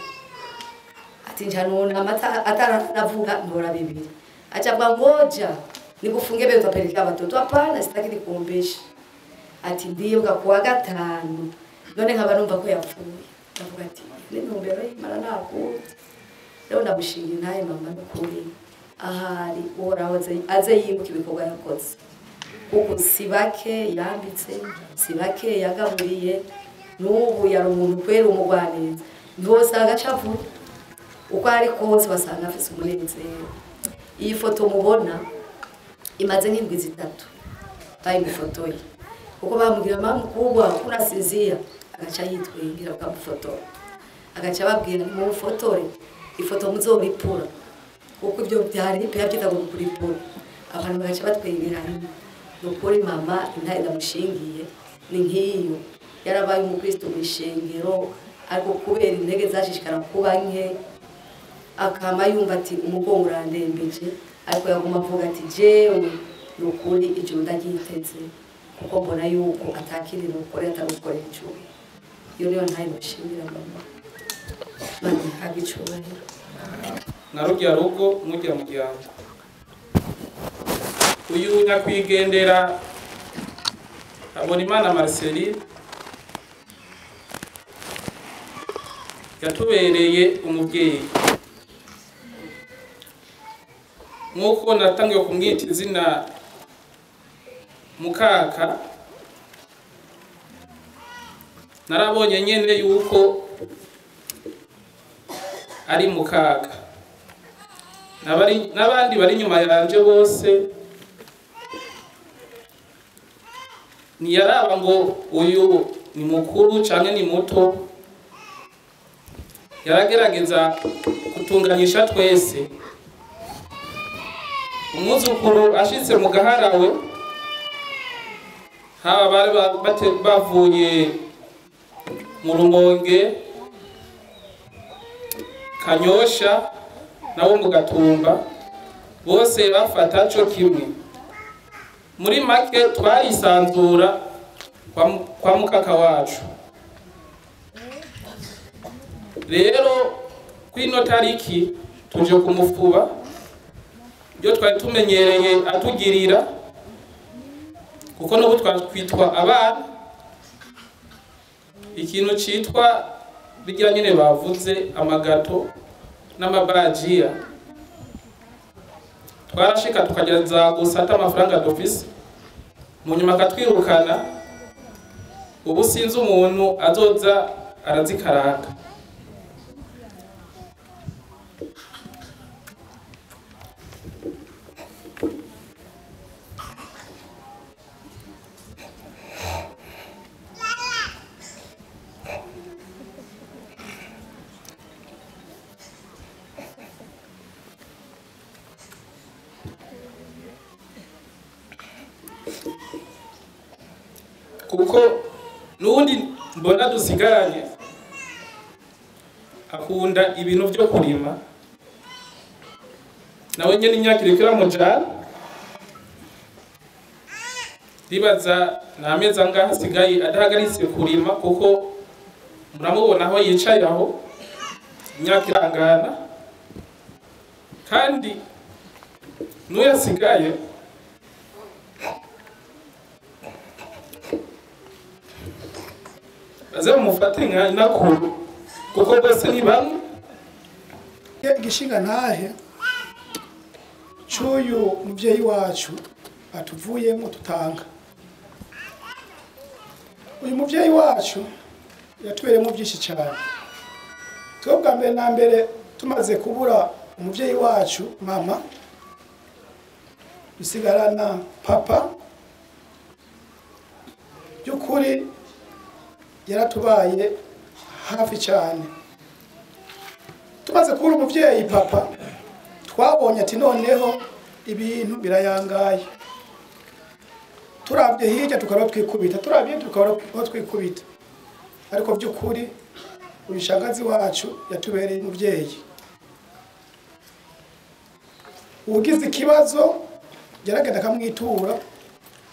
ati njanuna ataravuga ndora bibiri, acha avuga ngoja nikufunge bebe utapelekea watoto. Hapana, sitaki nikuombeshe. Ati ndibwa kuwa gatanu none nkaba numva ko yapfuye. Ndavuga ati n'intumbero y'Imana nakuze rero ndabushingira naye mama n'ukuri ahari Uhoraho aze yibuka ibikorwa yakoze, kuko si bake yambitse, si bake yagaburiye. N'ubu yari umuntu kwera umugwaneza, ntiwosanga acavuye uko ari kose basanga afise umunezero. Iyi foto mubona imaze nk'indwi zitatu bayimufotoye, kuko bamubwira mama mukubwa kunasinzia, agaca yitwingira bakamufotora, agaca babwira nimumufotore ifoto muzoripura, kuko ibyo byari byita ngo kuripura. Abantu bagaca batwingira. Nukuri mama intare ndamushingiye ni nk'iyo, yarabaye umukristo mu ishengero, ariko kubera intege zashishikara kuba nke akama yumva ati umugongo urandembeje, ariko yaguma avuga ati jewe nukuri ijuru ndaryiteze, kuko mbona yuko atakindi nukore atarukorera ijuru. Iyo niyo ntayo mushingira mama, Imana ihabwe icubahiro.
Na rujya rugo mujya muryango uyu nyakwigendera Habonimana Marceline yatubereye umubyeyi. Nk'uko natangiye kumwita izina mukaka, narabonye nyene yuko ari mukaka, n'abandi bari inyuma yanje bose ntiyaraba ngo uyu ni mukuru canke ni muto, yaragerageza kutunganyisha twese. Umwuzukuru ashitse mu gaharawe Haba bari bavuye mu Rumonge, Kanyosha nabo mu Gatumba, bose bafata co kimwe. Muri make twarisanzura kwa mukaka wacu. Rero kwino tariki tuje kumufuba ibyo twari tumenyereye atugirira, kuko n'ubu twakwitwa abana. Ikintu citwa bijya nyine bavuze amagato n'amabajiya, twarashika tukageza gusata amafaranga d'office, mu nyuma akatwirukana. Ubu sinzi umuntu azoza arazikaranga. Kuko nundi mbona dusigaranye akunda ibintu byo kurima, nawe nyene imyaka iriko iramujana, ndibaza nta mezi angahe asigaye adahagaritse kurima, kuko muramubona aho yicaye aho imyaka irangana, kandi n'uyo asigaye baze bamufate nka inakuru, kuko bose ni bamwe.
Igishinga ntahe cy'uyu mubyeyi wacu atuvuyemo tutanga. Uyu mubyeyi wacu yatubereyemo byinshi cyane. Twebwe bwa mbere na mbere tumaze kubura umubyeyi wacu mama, dusigarana papa. By'ukuri yaratubaye hafi cyane. Tumaze kubura umubyeyi papa, twabonye ati noneho ibintu birayangaye. Turabye hirya tukaba twikubita, turabye tukaba twikubita. Ariko by'ukuri uyu shangazi wacu yatubereye umubyeyi. Ugize ikibazo yaragenda akamwitura,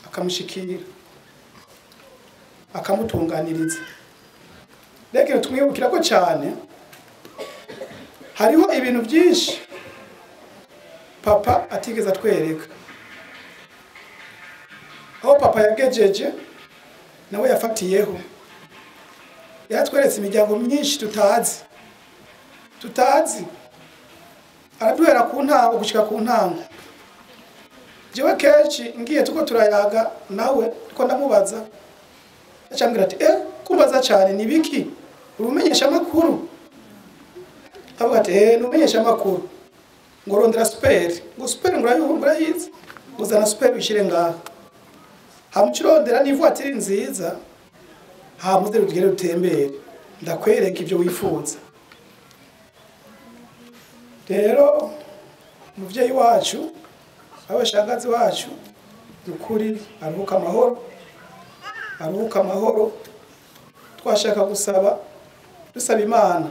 akamushikira, akamutunganiriza. Reka tumwibukira ko cyane hariho ibintu byinshi papa atigeze atwereka. Aho papa yagejeje nawe yafatiyeho, yatweretse imiryango myinshi tutazi, araduhera ku ntango gushika ku ntango. Jewe kenshi ngiye tuko turayaga nawe ko ndamubaza, acambwira ati kumbaza cyane ni biki, urumenyesha makuru? Avuga ati numenyesha makuru, ngo rondera super, ngo super ngo urayizi, uzana super bishire ngaha. Hamucirondera ni voiture nziza, hamuze rugere rutembere, ndakwereka ibyo wifuza. Rero umuvyeyi wacu abashangazi wacu dukuri aruhuka amahoro, aruhuka amahoro. Twashaka gusaba, dusaba Imana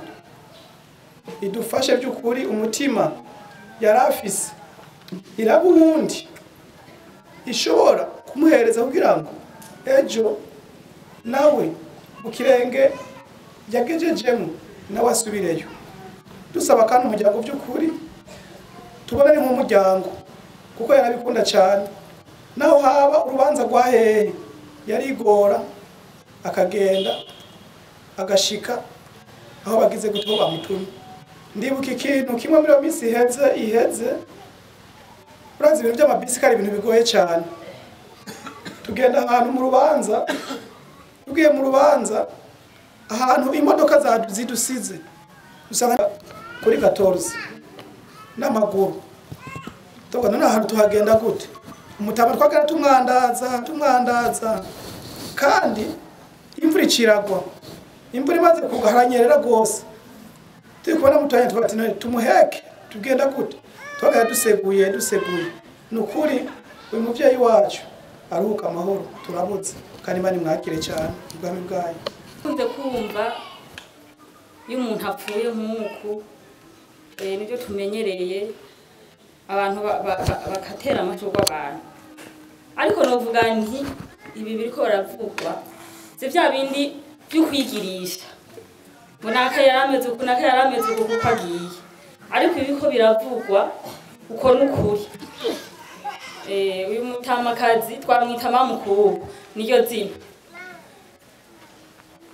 idufashe by'ukuri umutima yarafise irabundi ishobora kumuhereza kugira ngo ejo nawe mu kirenge yagejejemo nawe asubireyo. Dusaba kandi umuryango by'ukuri tubona ni nk'umuryango, kuko yarabikunda cyane. Naho haba urubanza rwa hehe yarigora akagenda agashika aho bagize guto bamutumye. Ndibuka ikintu kimwe muri iyo minsi iheze, urazi ibintu by'amabisi kari ibintu bigoye cyane. Tugenda ahantu mu rubanza, tugiye mu rubanza ahantu imodoka zidusize usanga kuri 14 n'amaguru. Tuvuga none ahantu tuhagenda gute? Umutaba twagera tumwandaza, kandi imvura ikiragwa. Imvura imaze kugwa haranyerera rwose. Turi kubona mutanya tuvuga ati tumuheke tugenda gute? Twagera duseguye. Nukuri uyu muvyeyi wacu aruhuka amahoro, turabuze. Kandi Imana imwakire cyane ubwami bwayo.
Kunze kumva iyo umuntu apfuye nk'uku, nibyo tumenyereye, abantu bakatera amashurwe abantu, ariko novuga nti ibi biriko baravugwa si vya bindi byo kwigirisha ngo naka yarameze uku, naka yarameze uku kuko agiye, ariko ibiko biravugwa uko n'ukuri. Uyu mutamakazi twamwita Mamukuru, niryo zina.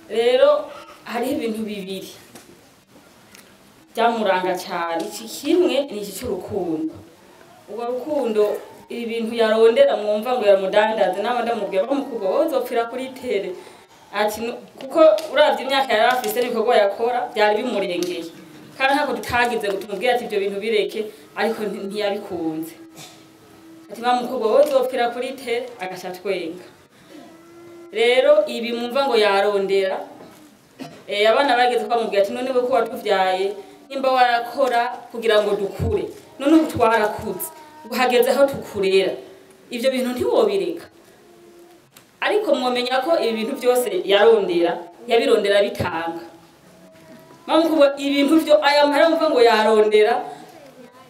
Rero hariho ibintu bibiri byamuranga cyane. Iki kimwe ni iki cy'urukundo. Urwo rukundo, ibi bintu yarondera mwumva ngo yamudandaza, nama ndamubwira bamukubwa wowe uzopfira kuri tere, ati kuko uravye imyaka yari afise n'ibikorwa yakora byari bimurengeye, kandi ntako tutagize ngo tumubwire ati ibyo bintu bireke, ariko ntiyabikunze. Ati bamukubwa wowe uzopfira kuri tere, agaca twenga. Rero ibi mwumva ngo yarondera, abana bageze ko bamubwira ati none we ko watuvyaye, nimba warakora kugira ngo dukure, none ubu twarakuze, hageze aho tukurera, ivyo bintu ntiwobireka. Ariko mwomenya ko ibi bintu byose yarondera, yabirondera bitanga. Mamukubwa ibintu byo aya mahera mvuga ngo yarondera,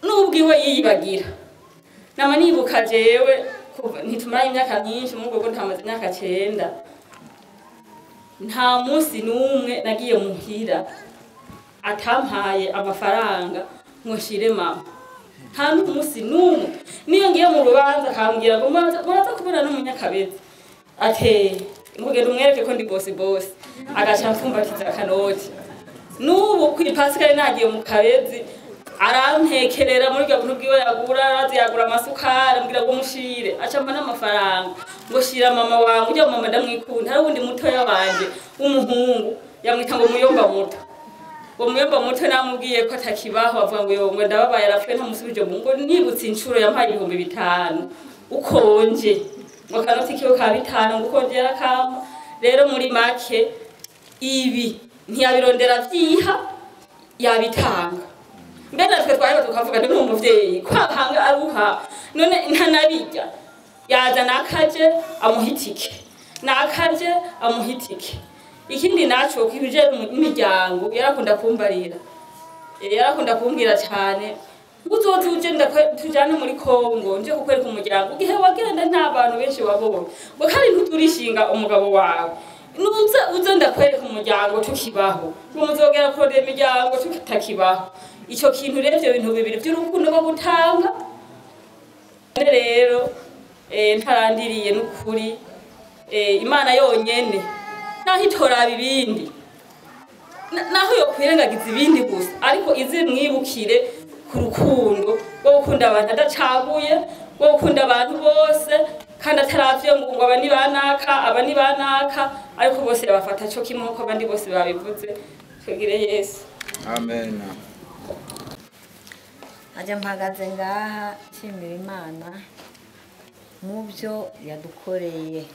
n'ubwiwe yiyibagira. Nama nibuka jewe ntitumara imyaka myinshi mu rugo, ntamaze imyaka 9, nta munsi n'umwe nagiye muhira atampaye amafaranga ngo nshire mama, nta n'umunsi n'umwe. Niyo ngiye mu rubanza akambwira ngo muraza kubona n'umunyakabezi, ate ngugenda umwereke ko ndi bosi bosi, agaca mfumbatiza akanoti. N'ubu kuri Pascal nagiye mu kabezi arampekerera muri bwa buntu bwiwe yagura, arazi yagura amasukari, ambwira ngo mushire, aca ampa n'amafaranga ngo shira mama wangu, ujya mama ndamwikunda. Hari uwundi mutoya wanje w'umuhungu yamwita ngo muyomba muto. Uwo muyomba muto namubwiye ko atakibaho, avuga ngo yongwe ndababaye arapfuye ntamusubije mu ngo. Nibutse inshuro yampaye 5000 ukonje, ngo kanoti kiwe ka 5 ngo ukonje yarakampa. Rero muri make ibi ntiyabirondera vyiha, yabitanga. Mbe natwe twaheba tukavuga nti umuvyeyi kwahanga aruha, none ntanabirya, yaza nakaje amuhitike, nakaje amuhitike. Ikindi naco kibije imiryango, yarakunda kumbarira, yarakunda kumbwira cyane uzoze uje tujane muri Kongo nje kukwereka umuryango, igihe wagenda nta bantu benshi wabonye, ngo kandi ntuturishinga umugabo wawe, nuza uze ndakwereka umuryango tukibaho, ngo muzogera kurondera imiryango tutakibaho. Ico kintu rero, ivyo bintu bibiri by'urukundo rwo gutanga rero, ntarandiriye n'ukuri, Imana yonyene naho itoraba ibindi, naho yokwirengagiza ibindi gusa, ariko izi mwibukire ku rukundo rwo gukunda abantu adacaguye, rwo gukunda abantu bose, kandi ataravye ngo aba ni banaka, aba ni banaka, ariko bose bafata co kimwe nkuko abandi bose babivuze. Twegire Yesu.
Amen.
Aja mpagaze ngaha nshimira Imana mu byo yadukoreye.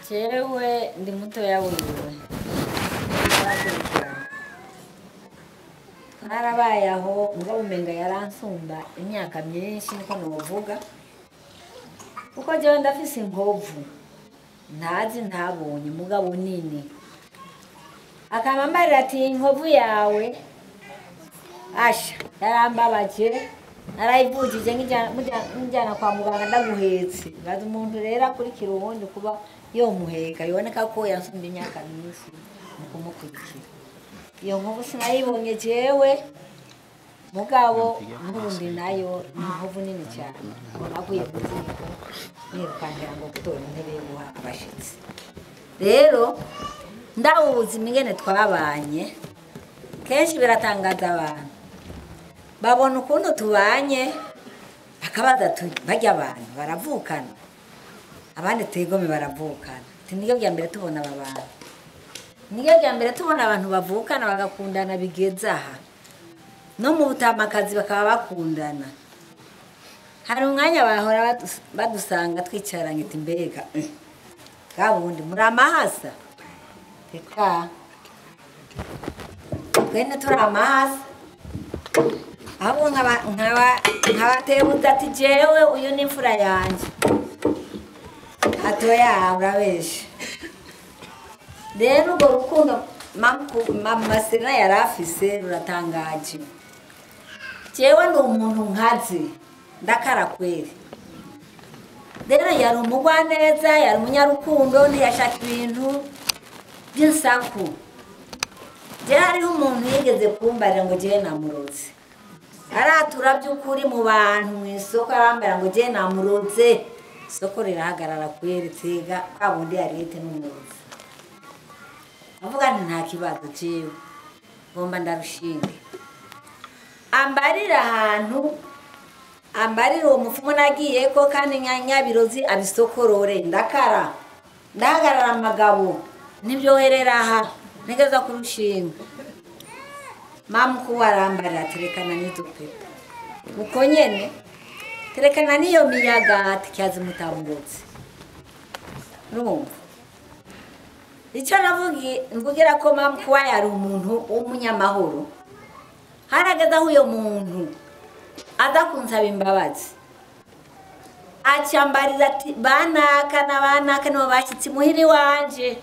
Jewe ndi mutoya wiwe, twarabaye aho mugabo umenga yaransumba imyaka myinshi, niko novuga, kuko jewe ndafise inkovu ntazi ntabonye mugabo nini, akamambarira ati inkovu yawe asha yarambabaje, narayivugije njyana kwa muganga ndaguhetse. Baza umuntu rero akurikira uwundi kuba yomuheka, biboneka ko yansumba imyaka myinshi mu kumukurikira. Iyo nkovu sinayibonye jewe, mugabo n'ubundi nayo ni inkovu nini cyane. Naguye mu ziko nirukankira ngo gutora intebe yo guha abashitsi. Rero ndaho ubuzima ingene twabanye, kenshi biratangaza abantu babona ukuntu tubanye, bakabaza bajya abantu baravukana, abandi twigome baravukana. Niryo rya mbere tubona aba bantu, niryo rya mbere tubona abantu bavukana bagakundana bigeze aha, no mu butamakazi bakaba bakundana. Hari umwanya bahora badusanga twicaranye ati mbega bwa bundi muri amahasa, reka twene turi amahasa, ahubwo nkabatebuza ati jewe uyu ni imfura yanjye. Atoya urabesha. Rero urwo rukundo mama Serena yari afise ruratangaje. Jewe ndi umuntu nkazi ndakara kweri. Rero yari umugwaneza, yari umunyarukundo, ntiyashaka ibintu by'insaku. Jewe hariho umuntu yigeze kumbarira ngo jewe namuroze. Aratura by'ukuri mu bantu mu isoko arambara ngo jewe namuroze. Isoko rirahagarara kweri tega kwa bundi yarete n'umurozi. Avuga nti nta kibazo jewe ngomba ndarushinge. Ambarira ahantu, ambarira uwo mufumu nagiye ko kandi nyabirozi abisokorore ndakara. Ndahagarara amagabo nibyoherera aha ntegeza kurushinga. Mama ko arambarira terekana n'izo pepa. Uko nyene terekana n'iyo miyaga ati cyazi mutambutse. Urumva? Icyo navugi mvugira ko mama kuba yari umuntu w'umunyamahoro. Harageze aho uyo muntu aza kunsaba imbabazi. Acambarira ati banaka na banaka nibo bashyitsi muhiri wanje.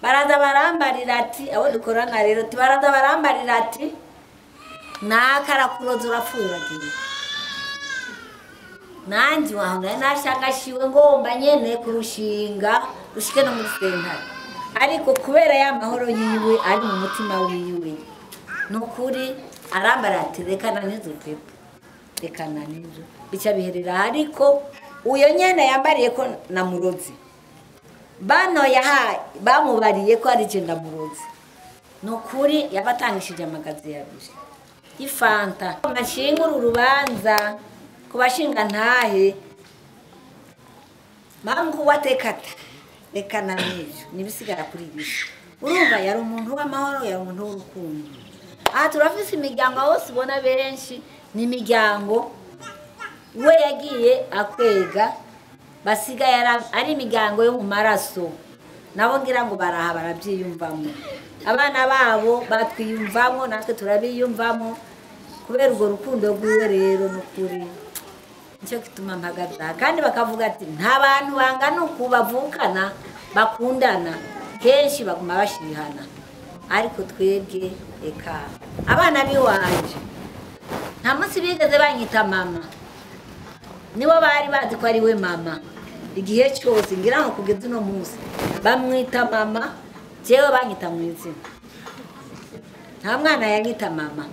Baraza barambarira ati abo dukorana rero ati baraza barambarira ati naka arakuroza urapfuye uragiye. Nanjye waho nari nashangashiwe ngomba nyene kurushinga rushike no muri sentare. Ariko kubera ya mahoro yiwe ari mu mutima wiwe nukuri arambara ati rekana n'izo pepa, rekana n'izo bica biherera. Ariko uyo nyene yambariye ko namurozi bano yahaye bamubariye ko ari je ndamurozi. Nukuri yabatangishije amagazi yabiri ifanta amashingura urubanza kubashinga ntahe mangu watekata rekana n'ibyo nibisigara kuri ibi. Urumva yari umuntu w'amahoro, yari umuntu w'urukundo. Aha turafise imiryango hose ubona benshi ni imiryango we yagiye akwega basigaye ari imiryango yo mu maraso. Nabo ngira ngo baraha barabyiyumvamo. Abana babo batwiyumvamo natwe turabiyumvamo kubera urwo rukundo rwiwe. Rero nukuri nicyo gituma mpagaza. Kandi bakavuga ati nta bantu bangana uku bavukana bakundana kenshi baguma bashihana, ariko twebwe eka abana biwanje nta munsi bigeze banyita mama. Nibo bari bazi ko ari we mama igihe cyose ngira ngo kugeza uno munsi bamwita mama, jewe banyita mu izina. Nta mwana yanyita mama,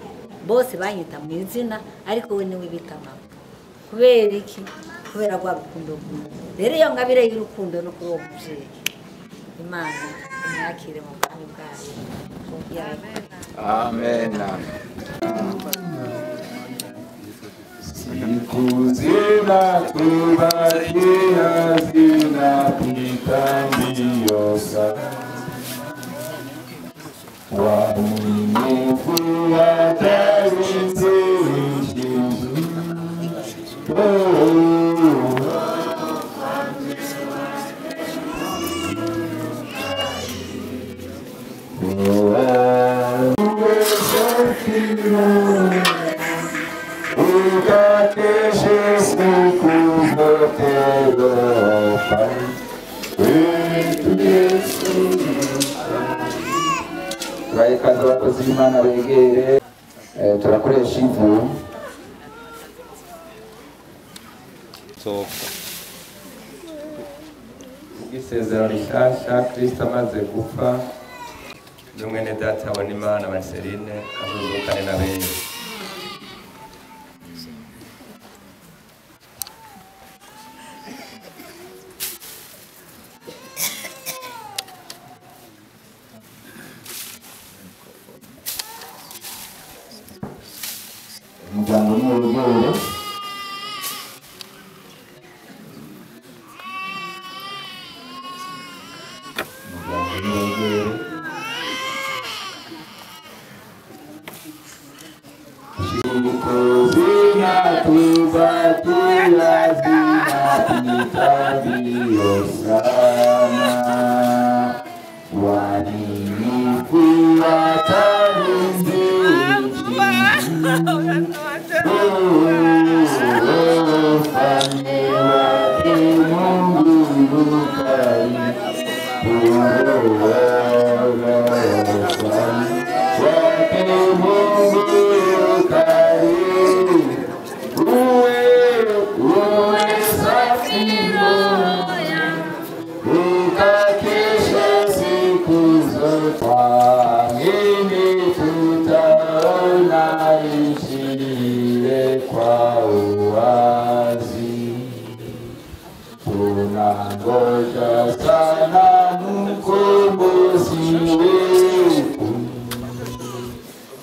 bose banyita mu izina, ariko we niwe bita mama. Kubera iki? Kubera rwa rukundo rwiwe. Rero iyo ngabire y'urukundo no kuri uwo muvyeyi, Imana imwakire mu bwami bwayo.
Amen. Siku zinatubakia zinapita mbio sana, waaminifu watarinzi nchi. Turayikaze abakozi b'Imana begere, turakoresha ivu.
Isezerano rishasha Kristo amaze gupfa n'umwene data abona Imana Marceline azuzukane na bene.
Umuryango n'uwegere umuryango n'uwegere Siku zinatubakia zinapita mbio sana, waaminifu watarinzi Ufalme wake Mungu. Twamini tutaona nchi ile kwa uwazi. Tunangoja sana mkombozi wetu,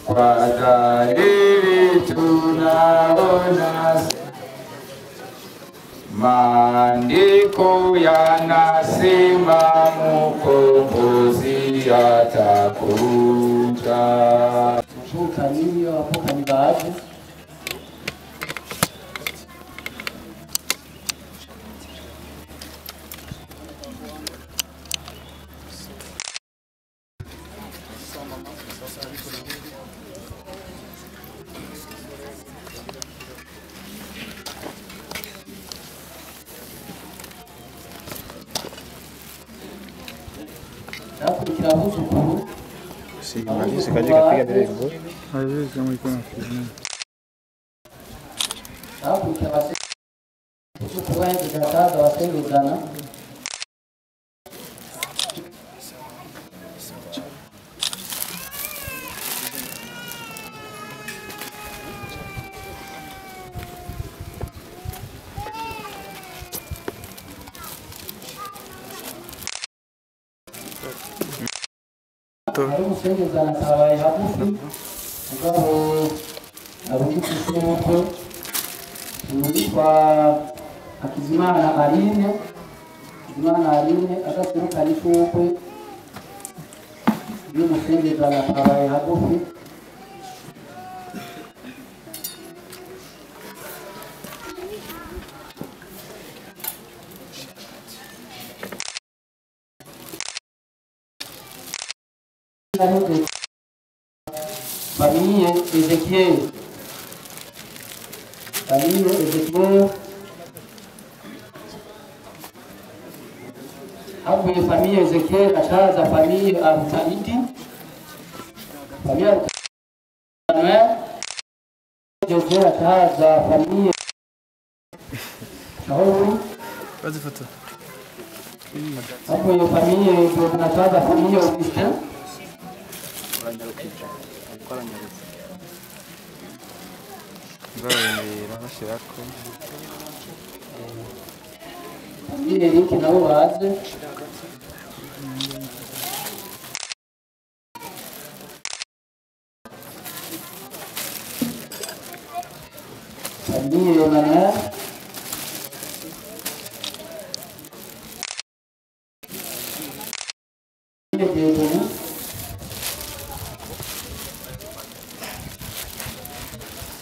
kwa dalili tunaona. Maandiko yanasema mkombozi atakuja.
Mvukanyi abavukanyi baje hakurikira abuzukuru. Hakurikira abuzukuru bahejeje hakaza abasengezana. Hari umusengezana atabaye hagufi, mugabo arungitse isoko uwitwa Hakizimana Aline. Hakizimana Aline adaserukana ishurwe y'umusengezana atabaye hagufi. Famille Ezekiel. Famille Ezekiel. Hapo famille Ezekiel ataza famille Arutaidi. Famille Arutaidi. Ezekiel ataza famille Shauri. Hapo famille ataza famille Augustin. Famille Eric nabo baze. Famille Emmanuel. Famille Dieudonné.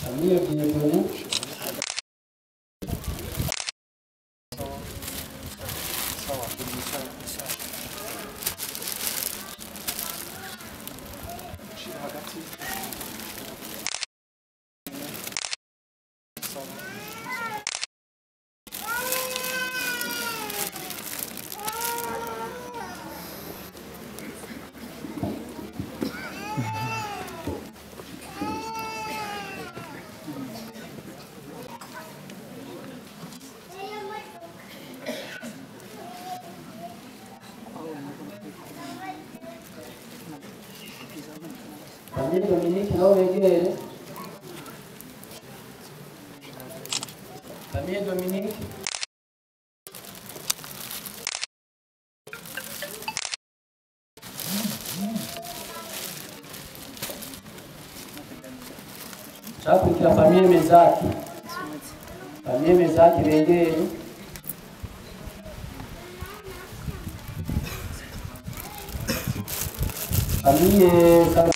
Famille Dieudonné. Famille Dominique nabo begere. Famille Dominique. Hakurikira famille Mezaki. Famille Mezaki begere. Famille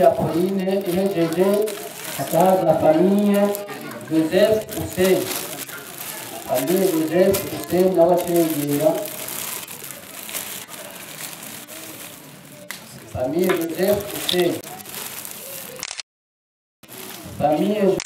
Apolline ihejeje hataza famille Joseph Hussein. Famille Joseph Hussein nawe acegera. Famille Joseph Hussein. Famille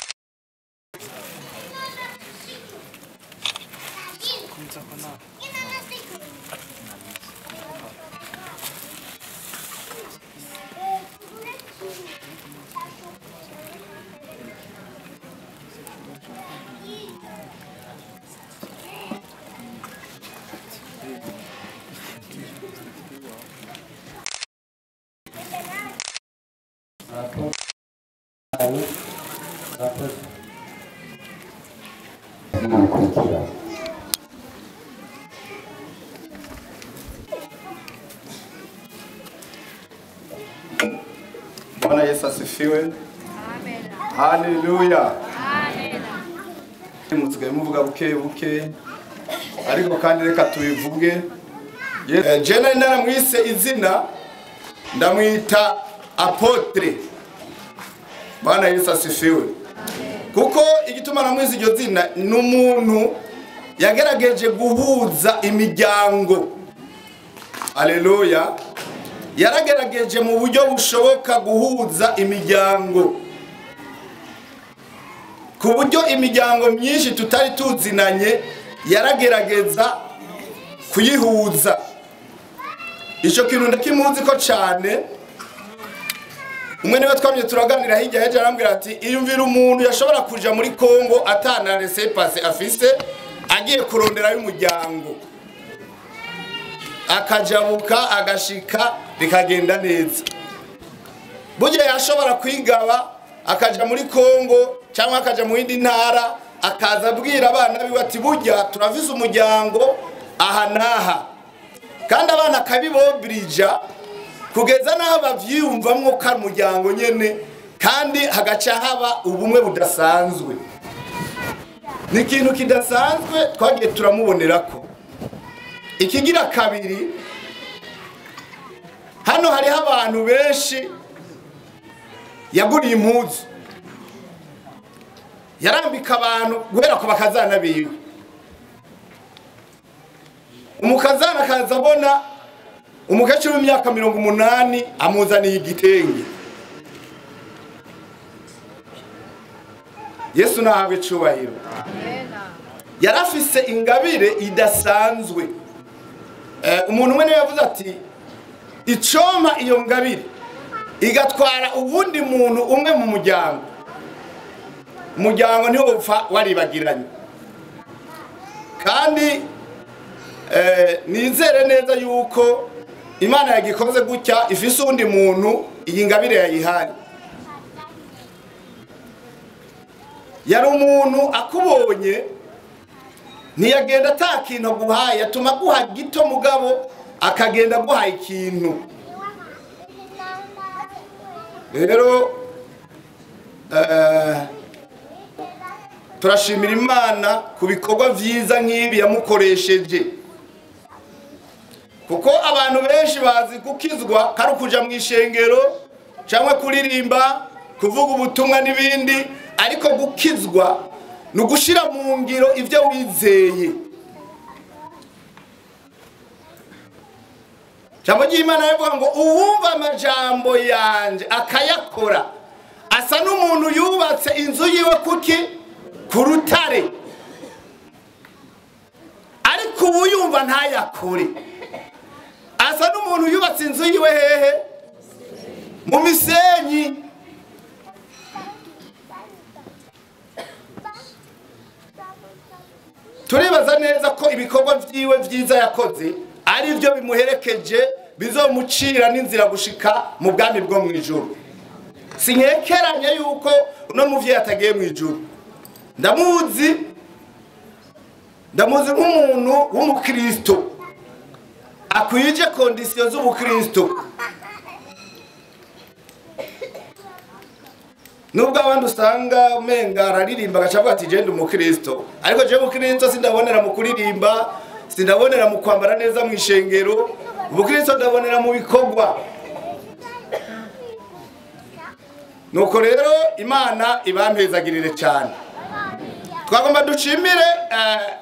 Bwana Yesu asifiwe. Amen. Haleluya. Amen. Musigaye muvuga buke buke ariko kandi reka tubivuge. Je nari naramwise izina ndamwita apotre. Bwana Yesu asifiwe. Kuko igituma namwise iryo zina ni umuntu yagerageje guhuza imiryango. Haleluya. Yaragerageje mu buryo bushoboka guhuza imiryango, ku buryo imiryango myinshi tutari tuzinanye yaragerageza kuyihuza. Icyo kintu ndakimuzi ko cyane. Umwe niwe twamye turaganira hirya heje arambwira ati iyumvira umuntu yashobora kuja muri Kongo atana laissez-passer afise agiye kurondera y'umuryango akajabuka agashika bikagenda neza. Burya yashobora kwigaba akaja muri Kongo cyangwa akaja mu yindi ntara akaza abwira abana biwe ati burya turafise umuryango aha naha, kandi abana akabibobrija kugeza naho bavyiyumvamwo ko ari umuryango nyene, kandi hagaca haba ubumwe budasanzwe. Ni ikintu kidasanzwe twagiye turamubonerako. Ikigira kabiri, hano hariho abantu benshi yaguriye impuzu, yarambika abantu guhera ku bakazana biwe. Umukazana akaza abona umukecuru w'imyaka 80 amuzaniye igitenge. Yesu nahabwe icubahiro. Yarafise ingabire idasanzwe. Umuntu umwe niwe yavuze ati icompa iyo ngabire igatwara uwundi muntu umwe mu muryango, umuryango ntiwopfa waribagiranye. Kandi nizere neza yuko Imana yagikoze gutya ifise uwundi muntu iyi ngabire yayihaye. Yari umuntu akubonye ntiyagenda atakintu aguhaye, atuma aguha gito mugabo akagenda aguhaye ikintu. Rero turashimira Imana ku bikorwa vyiza nk'ibi yamukoresheje, kuko abantu benshi bazi gukizwa kari ukuja mu ishengero cyangwa kuririmba, kuvuga ubutumwa n'ibindi, ariko gukizwa ni ugushira mu ngiro ibyo wizeye. Jambo ry'Imana rivuga ngo uwumva amajambo yanje akayakora asa n'umuntu yubatse inzu yiwe kuki ku rutare, ariko uwuyumva ntayakore asa n'umuntu yubatse inzu yiwe hehe mu misenyi. Turibaza neza ko ibikorwa vyiwe vyiza yakoze ari byo bimuherekeje bizomucira n'inzira gushika mu bwami bwo mu ijuru. Sinkekeranye yuko uno muvyeyi atagiye mu ijuru. Ndamuzi nk'umuntu w'umukristo akwije kondisiyo z'ubukristo. Nubwo abandi usanga umenga araririmba agaca ati je ndi umukristo, ariko je umukristo sindabonera mu kuririmba, sindabonera mu kwambara neza mu ishengero, ubukristo ndabonera mu bikorwa. Nuko rero Imana ibampezagirire cyane. Twagomba dushimire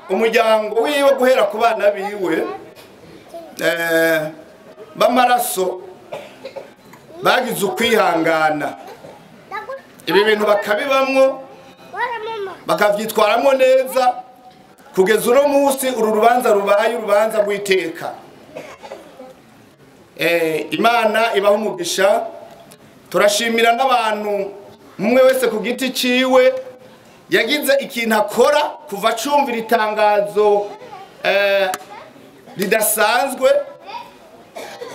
umuryango wiwe guhera ku bana biwe b'amaraso bagize ukwihangana, ibi bintu bakabibamwo bakavyitwaramwo neza kugeza uno munsi uru rubanza rubaye urubanza rw'iteka. Imana ibaha umugisha. Turashimira n'abantu umwe wese ku giti ciwe yagize ikintu akora kuva acumvira itangazo ridasanzwe,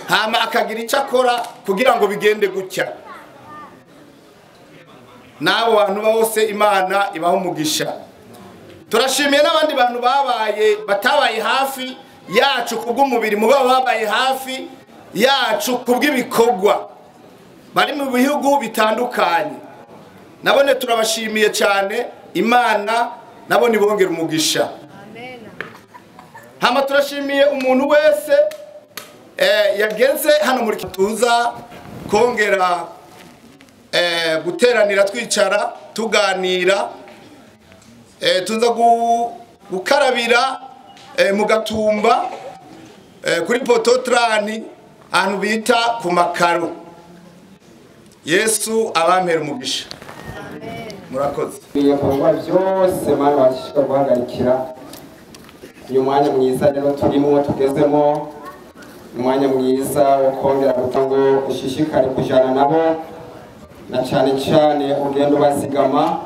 hama akagira icyo akora kugira ngo bigende gutya. N'abo bantu bose Imana ibaha umugisha. Turashimiye n'abandi bantu babaye batabaye hafi yacu kubw'umubiri, mugabo babaye hafi yacu kubw'ibikorwa, bari mu bihugu bitandukanye, nabone turabashimiye cyane. Imana nabone ibongera umugisha. Hama turashimiye umuntu wese yageze hano muri tuza kongera guteranira twicara tuganira, tuza gukarabira mu Gatumba kuri pototrani ahantu bita ku makaro. Yesu abampera umugisha. Murakoze.
Ibikorwa byose Mana washishika guhagarikira uyu mwanya mwiza rero turimo tugezemo, umwanya mwiza wo kongera ngo ushishikare kujana nabo, na cyane cyane ugenda ubazigama,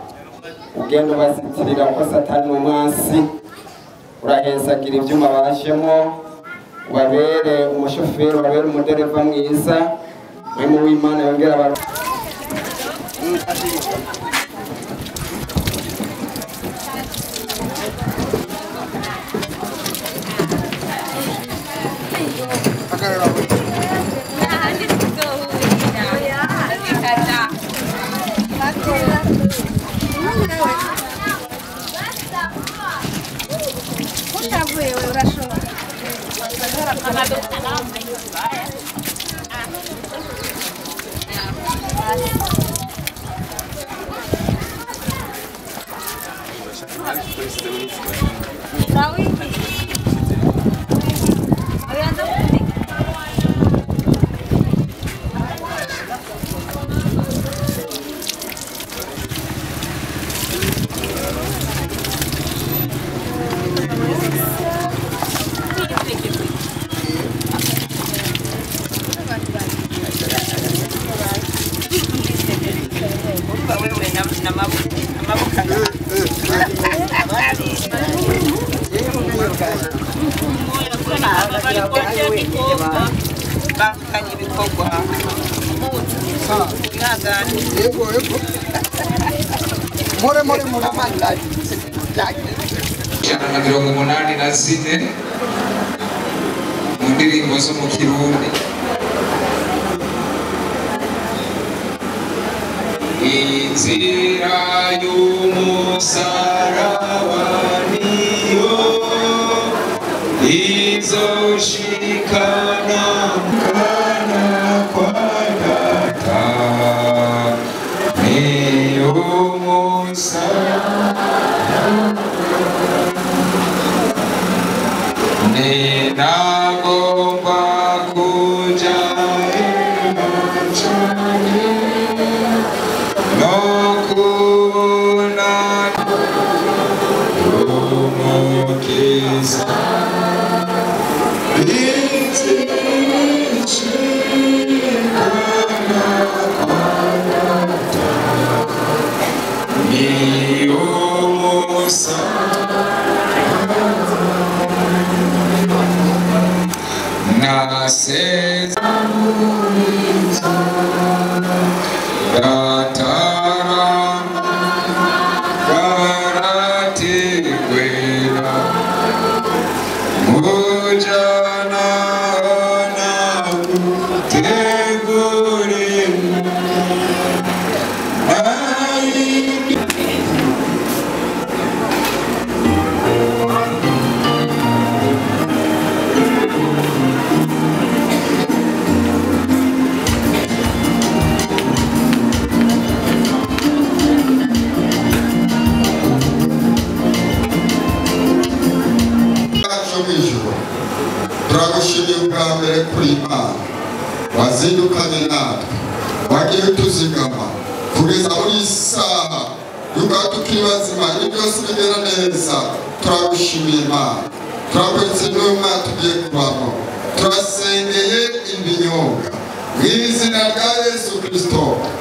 ugenda ubazitirira ko Satani umwansi urahezagira ibyuma bajemo, ubabere umushoferi, ubabere umudereva mwiza mwemu w'Imana yongera abantu.
Ijana na 84 mu ndirimbo zo mu Kirundi. Inzira y'umusaraba niyo izoshikana kana kwa Data, niyo musaraba ninagomba kuja cyane no kubona umukiza inzira kwa Data, niyo musaraba
Ijuru, turagushimiye ubwa mbere kuri Imana wazindukanye natwe, wagiye utuzigama kugeza muri iyi saha, tukaba tukiri bazima, ibyo byose bigera neza. Turagushimiye Imana, turakwetse n'uyu mwaka tugiye kubamo, turasengeye ibinyobwa mu izina rya Yesu Kristo,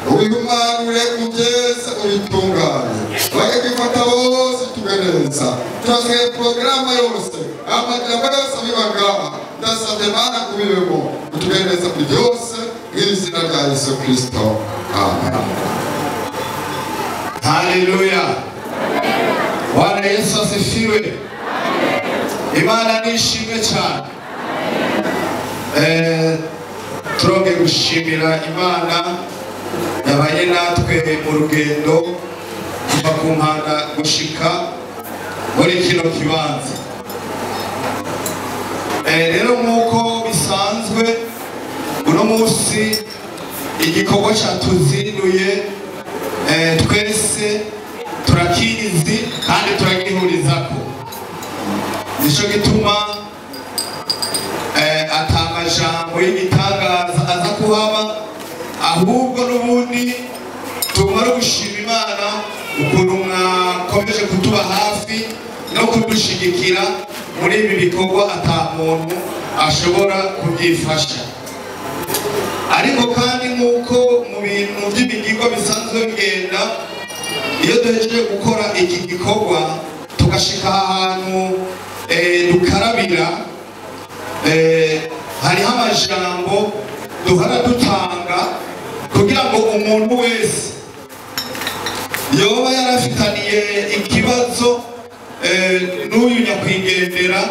ubihumanure, ubyeze, ubitunganye, bajye kwifata bose tuge neza. Turasengeye porogaramu yose, amajambo yose abiba ngaha, ndasabye Mana kubibemo, utuge neza muri byose mu izina rya Yesu Kristo, amen.
Haleluya. Bwana Yesu asifiwe. Imana nishimwe cyane. Turongeye gushimira Imana yabaye natwe mu rugendo kuva ku mpanda gushika muri kino kibanza. Rero nk'uko bisanzwe uno munsi igikorwa cyatuzinduye, twese turakizi kandi turagihurizako. Nico gituma ata majambo y'igitangaza aza kuhaba, ahubwo n'ubundi tumara gushima Imana ukuntu mwakomeje kutuba hafi no kudushigikira muri ibi bikorwa ata muntu ashobora kubyifasha. Ariko kandi nk'uko mu bintu by'imigirwa bisanzwe bigenda, iyo duhejeje gukora iki gikorwa tugashika ahantu dukarabira, hariho amajambo duhora dutanga kugira ngo umuntu wese yoba yarafitaniye ikibazo n'uyu nyakwigendera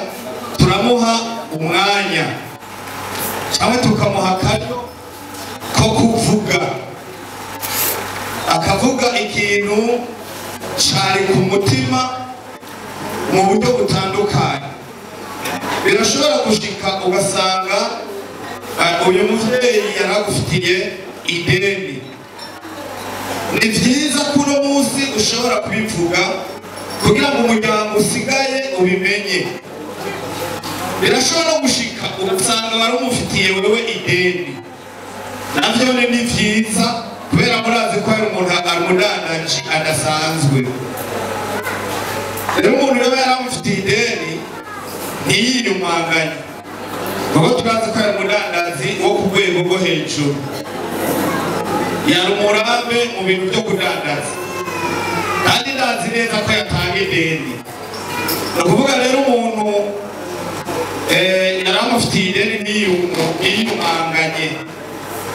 turamuha umwanya cyangwa tukamuha akaryo ko kuvuga, akavuga ikintu cari ku mutima mu buryo butandukanye. Birashobora gushika ugasanga uyu muvyeyi yaragufitiye ideni. Ni vyiza ko uno munsi ushobora kubivuga kugira ngo umuryango usigaye ubimenye. Birashobora gushika ugasanga warumufitiye wewe ideni, navyo ni vyiza kubera murazi ko hari umuntu ari umudandaji adasanzwe. Rero umuntu yoba yaramufitiye ideni ntiyiyumanganye, kuko turazi ko ari umudandazi wo ku rwego rwo hejuru, yari umurambe mu bintu byo kudandaza, kandi ndazi neza ko yatanga ideni. Ni ukuvuga rero umuntu yaramufitiye ideni ntiyiyumanganye,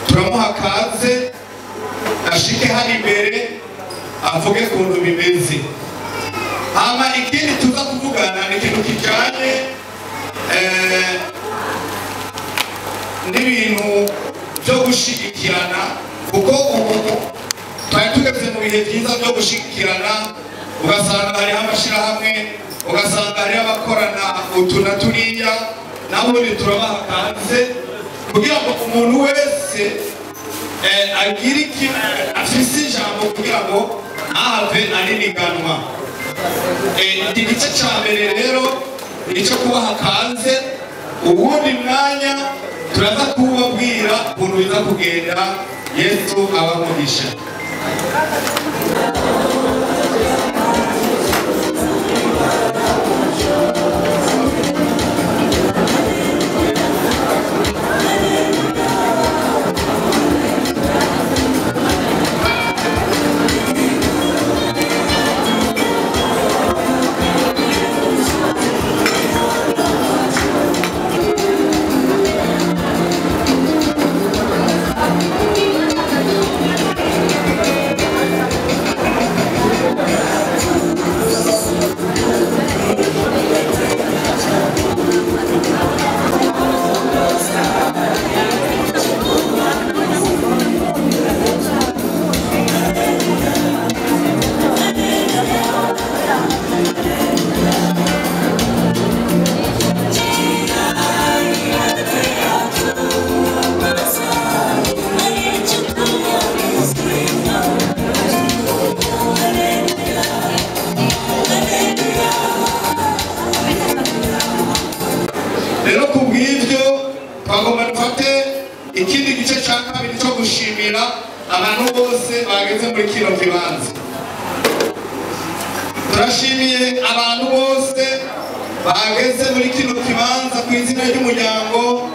turamuha kaze ashike hano imbere avuge ukuntu bimeze. Hama ikindi tuza kuvugana ni ikintu kijanye n'ibintu byo gushigikirana, kuko ubu twari tugeze mu bihe byiza byo gushigikirana, ugasanga hariho amashirahamwe, ugasanga hariho abakorana utu na turiya, nabundi turabaha kaze kugira ngo umuntu wese agire ikintu afise ijambo kugira ngo ntahave ariniganwa. Iki gice ca mbere rero ni ico kubaha kaze, uwundi mwanya turaza kubabwira ukuntu biza kugenda. Yesu abamugisha.
Thank you.
Rero ku bw'ibyo twagomba dufate ikindi gice cya kabiri cyo gushimira abantu bose bageze muri kino kibanza. Turashimiye abantu bose bageze muri kino kibanza ku izina ry'umuryango.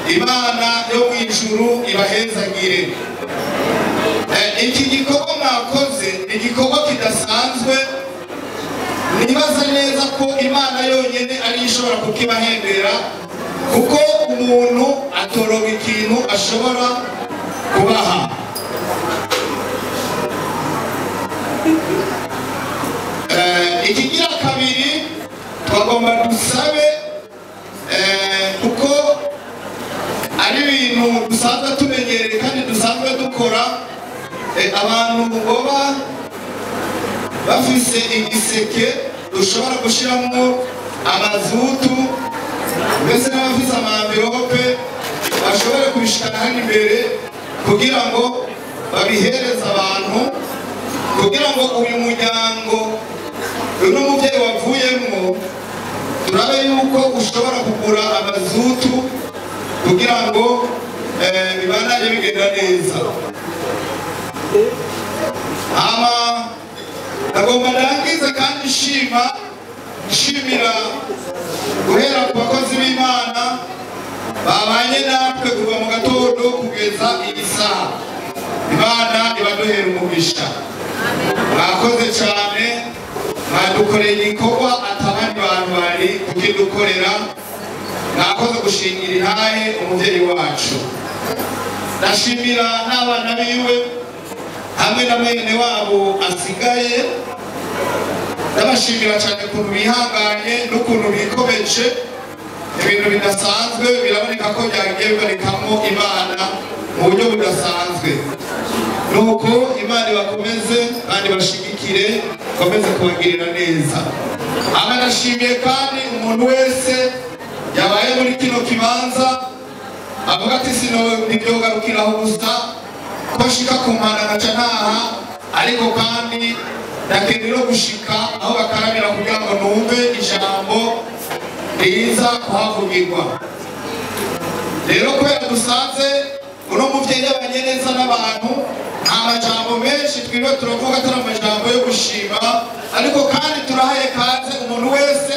Imana yo mu ijuru ibahezagire. Iki gikorwa mwakoze ni igikorwa kidasanzwe, nibaza neza ko Imana yonyine ari ishobora kukibahendera, kuko umuntu atoroga ikintu ashobora kubaha. Ikigira kabiri twagomba dusabe, kuko ari ibintu dusanzwe tumenyereye kandi dusanzwe dukora, abantu boba bafise igiseke dushobora gushyiramo amazutu, mbese n'abafise amamvirope bashobora kubishikana hano imbere kugira ngo babihereze abantu, kugira ngo uyu muryango uno muvyeyi wavuyemwo turabe yuko ushobora kugura amazutu kugira ngo bibandanye bigenda neza. Ama nagomba ndangize kandi nshimira guhera ku bakozi b'Imana babanye natwe kuva mu gatondo kugeza iyi saha. Imana ibaduhera umugisha. Mwakoze cyane, mwadukoreye igikorwa atabandi bantu bari kukidukorera. Mwakoze gushingira intahe umuvyeyi wacu. Ndashimira n'abana biwe hamwe na mwene wabo asigaye. Ndabashimira cyane ukuntu bihanganye n'ukuntu bikomeje, ibintu bidasanzwe biraboneka ko byagiye bibonekamo Imana mu buryo budasanzwe. Nuko Imana ibakomeze kandi bashigikire, ikomeze kubagirira neza. Aha ndashimiye kandi umuntu wese yabaye muri kino kibanza avuga ati sino ntibyogarukiraho gusa ko nshika ku mpanda nkaca ntaha, ariko kandi ndakeneye no gushika aho bakaramira kugira ngo numve ijambo riza kuhavugirwa. Rero kubera dusanze uno muvyeyi yabanye neza n'abantu, nta majambo menshi twiwe turavuga atari amajambo yo gushima, ariko kandi turahaye kaze umuntu wese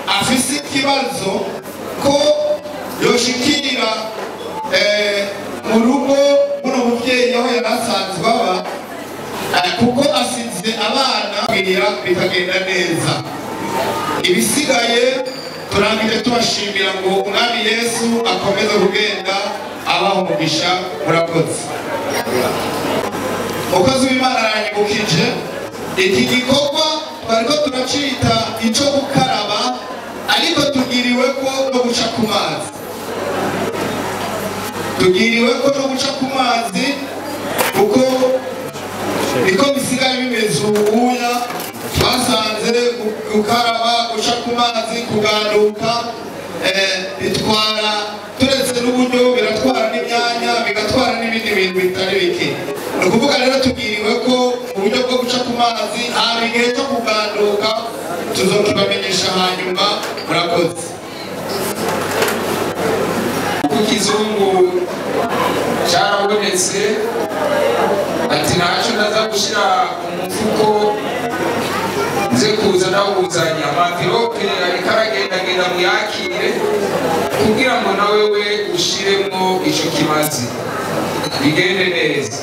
afise ikibazo ko yoshikira mu rugo buno muvyeyi aho yari asanzwe aba, kuko asize abana kugira bikagenda neza. Ibisigaye turangije tubashimira ngo Umwami Yesu akomeze kugenda abaha umugisha. Murakoze. Umukozi w'Imana aranyibukije iki gikorwa twariko turacita ico gukaraba, ariko tugiriwe ko no guca ku mazi, tugiriwe ko no guca ku mazi, kuko niko bisigaye bimeze ubuya. Twasanze gukaraba, guca ku mazi, kuganduka bitwara, turetse n'uburyo biratwara n'imyanya, bigatwara n'ibindi bintu bitari bike. Ni ukuvuga rero tugiriwe ko uburyo bwo guca ku mazi haba igihe cyo kuganduka tuzokibamenyesha hanyuma. Murakoze.
Kuko ikizungu cyarabonetse, ati ntacyo ndaza gushyira mu mufuko nze kuza ndawuzanye. Amamvirope ariko aragendagenda muyakire kugira ngo nawe we ushiremo ico kimazi bigende neza.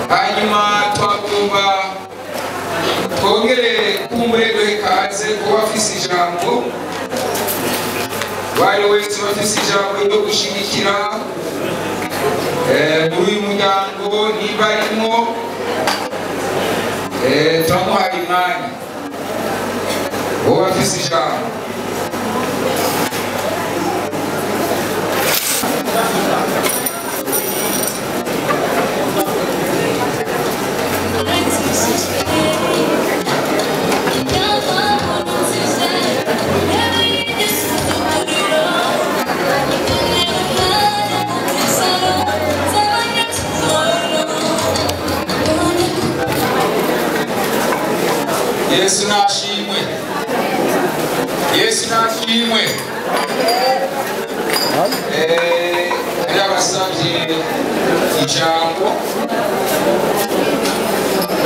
Hanyuma twagomba twongere kumbure duhe kaze kuba afise ijambo, bari wese bafise ijambo ryo gushigikira muri uyu muryango niba arimo, turamuhaye umwanya uwo bafise ijambo. Yesu nashimwe.
Ijambo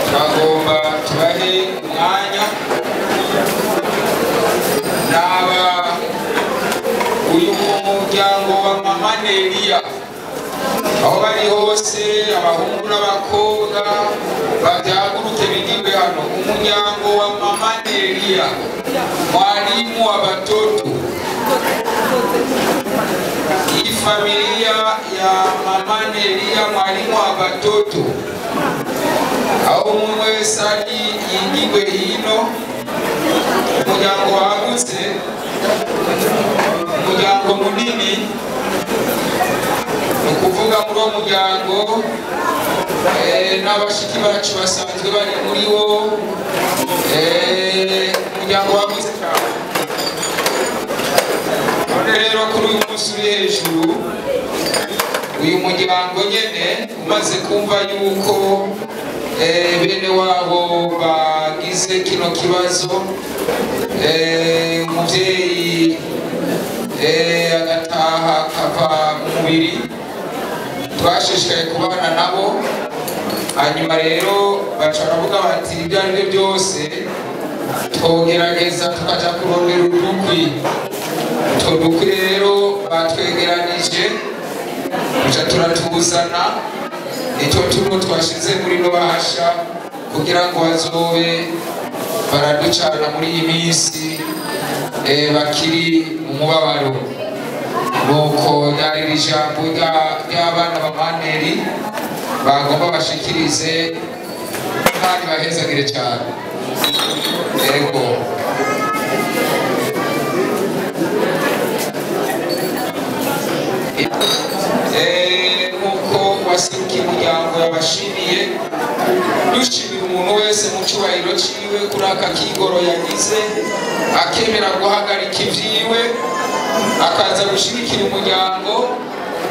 twagomba tubahe umwanya naba uyu muryango wa mama Nelia aho bari hose, abahungu n'abakobwa bavyaguruke bigirwe hano. Umuryango wa mama Nelia, mwalimu wa batoto. Hii familia ya mama Nelia, mwalimu wa batoto, aho umuntu wese ari yigirwe hino. Umuryango wagutse, umuryango munini, ni ukuvuga muri uwo muryango n'abashiki bacu basanzwe bari muri wo. Umuryango wagutse cyane. None rero kuri uyu munsi uri hejuru, uyu muryango nyene umaze kumva yuko bene wabo bagize kino kibazo, umuvyeyi agataha akava mu mubiri, twashishikaye kubana nabo. Hanyuma rero baca baravuga bati ibyo ari byo byose twogerageza tukaja kurondera udukwi. Utwo dukwi rero batwegeranije tuca turatuzana, nitwo tuno twashize muri no bahasha kugira ngo bazobe baraducana muri iyi minsi bakiri mu mubabaro. Nuko ryari ijambo ry'abana ba Maneri bagomba bashikirize kandi bahezagire cyane. Yego. Nkuko waserukiye umuryango yabashimiye, dushimira umuntu wese mu cyubahiro ciwe kuri aka kigoro yagize, akemera guhagarika ivyiwe akaza gushigikira umuryango.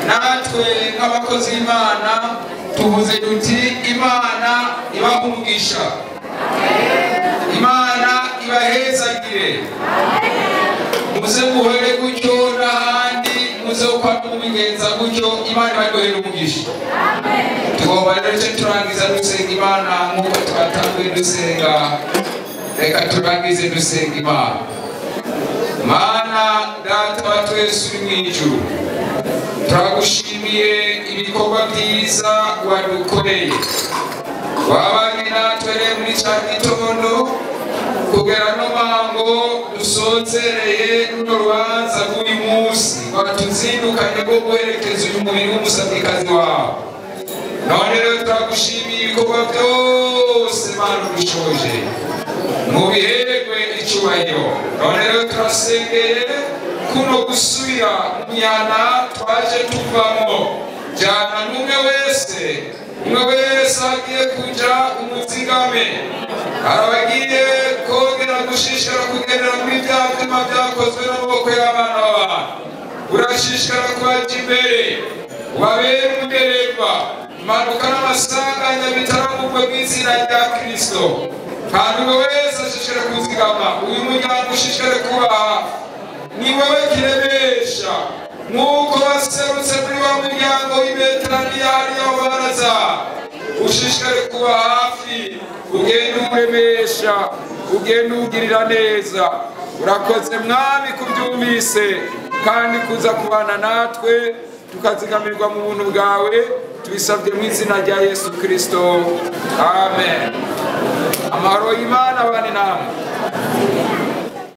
Natwe nk'abakozi b'Imana tuvuze duti Imana ibahe umugisha, Imana ibahezagire, muze muhere gutyo n'ahandi muze uko mubigenza gutyo, Imana ibaduhere umugisha. Tugomba rero icyo turangiza dusenga Imana nk'uko twatanguye dusenga. Reka turangize dusenga Imana. Mana Data wa twese uri mu ijuru, turagushimiye ibikorwa byiza wadukoreye. Wabanye natwe rero muri ca gitondo kugera no mango dusozereye runo rubanza rw'uyu munsi watuzindukanye rwo guherekeza uyu mubiri w'umusabikazi wawe. None rero turagushimiye ibikorwa byose Mana udushoje, mubiherwe icyubahiro. None rero turasengeye kuno gusubira mu myana twaje tuvamo, jana n'umwe wese, umwe wese agiye kuja umuzigame. Hari abagiye kongera gushishikara kugendera muri bya byuma byakozwe n'amaboko y'abana b'abantu, urashishikara kubaja imbere, ubabere umudereva. Impanuka n'amasanganya bitaramugwe mu izina rya Kristo. Kandi umwe wese ashishikare kuzigama, uyu muryango ushishikare kubaha. Ni wewe kiremesha nk'uko waserutse muri wa muryango w'i Beteraniya hariya mu baraza, ushishikare kuba hafi, ugende umuremesha, ugende uwugirira neza. Urakoze Mwami kubyumvise kandi kuza kubana natwe tukazigamirwa mu buntu bwawe, tubisabye mu izina rya Yesu Kristo, amen. Amahoro y'Imana abane namwe.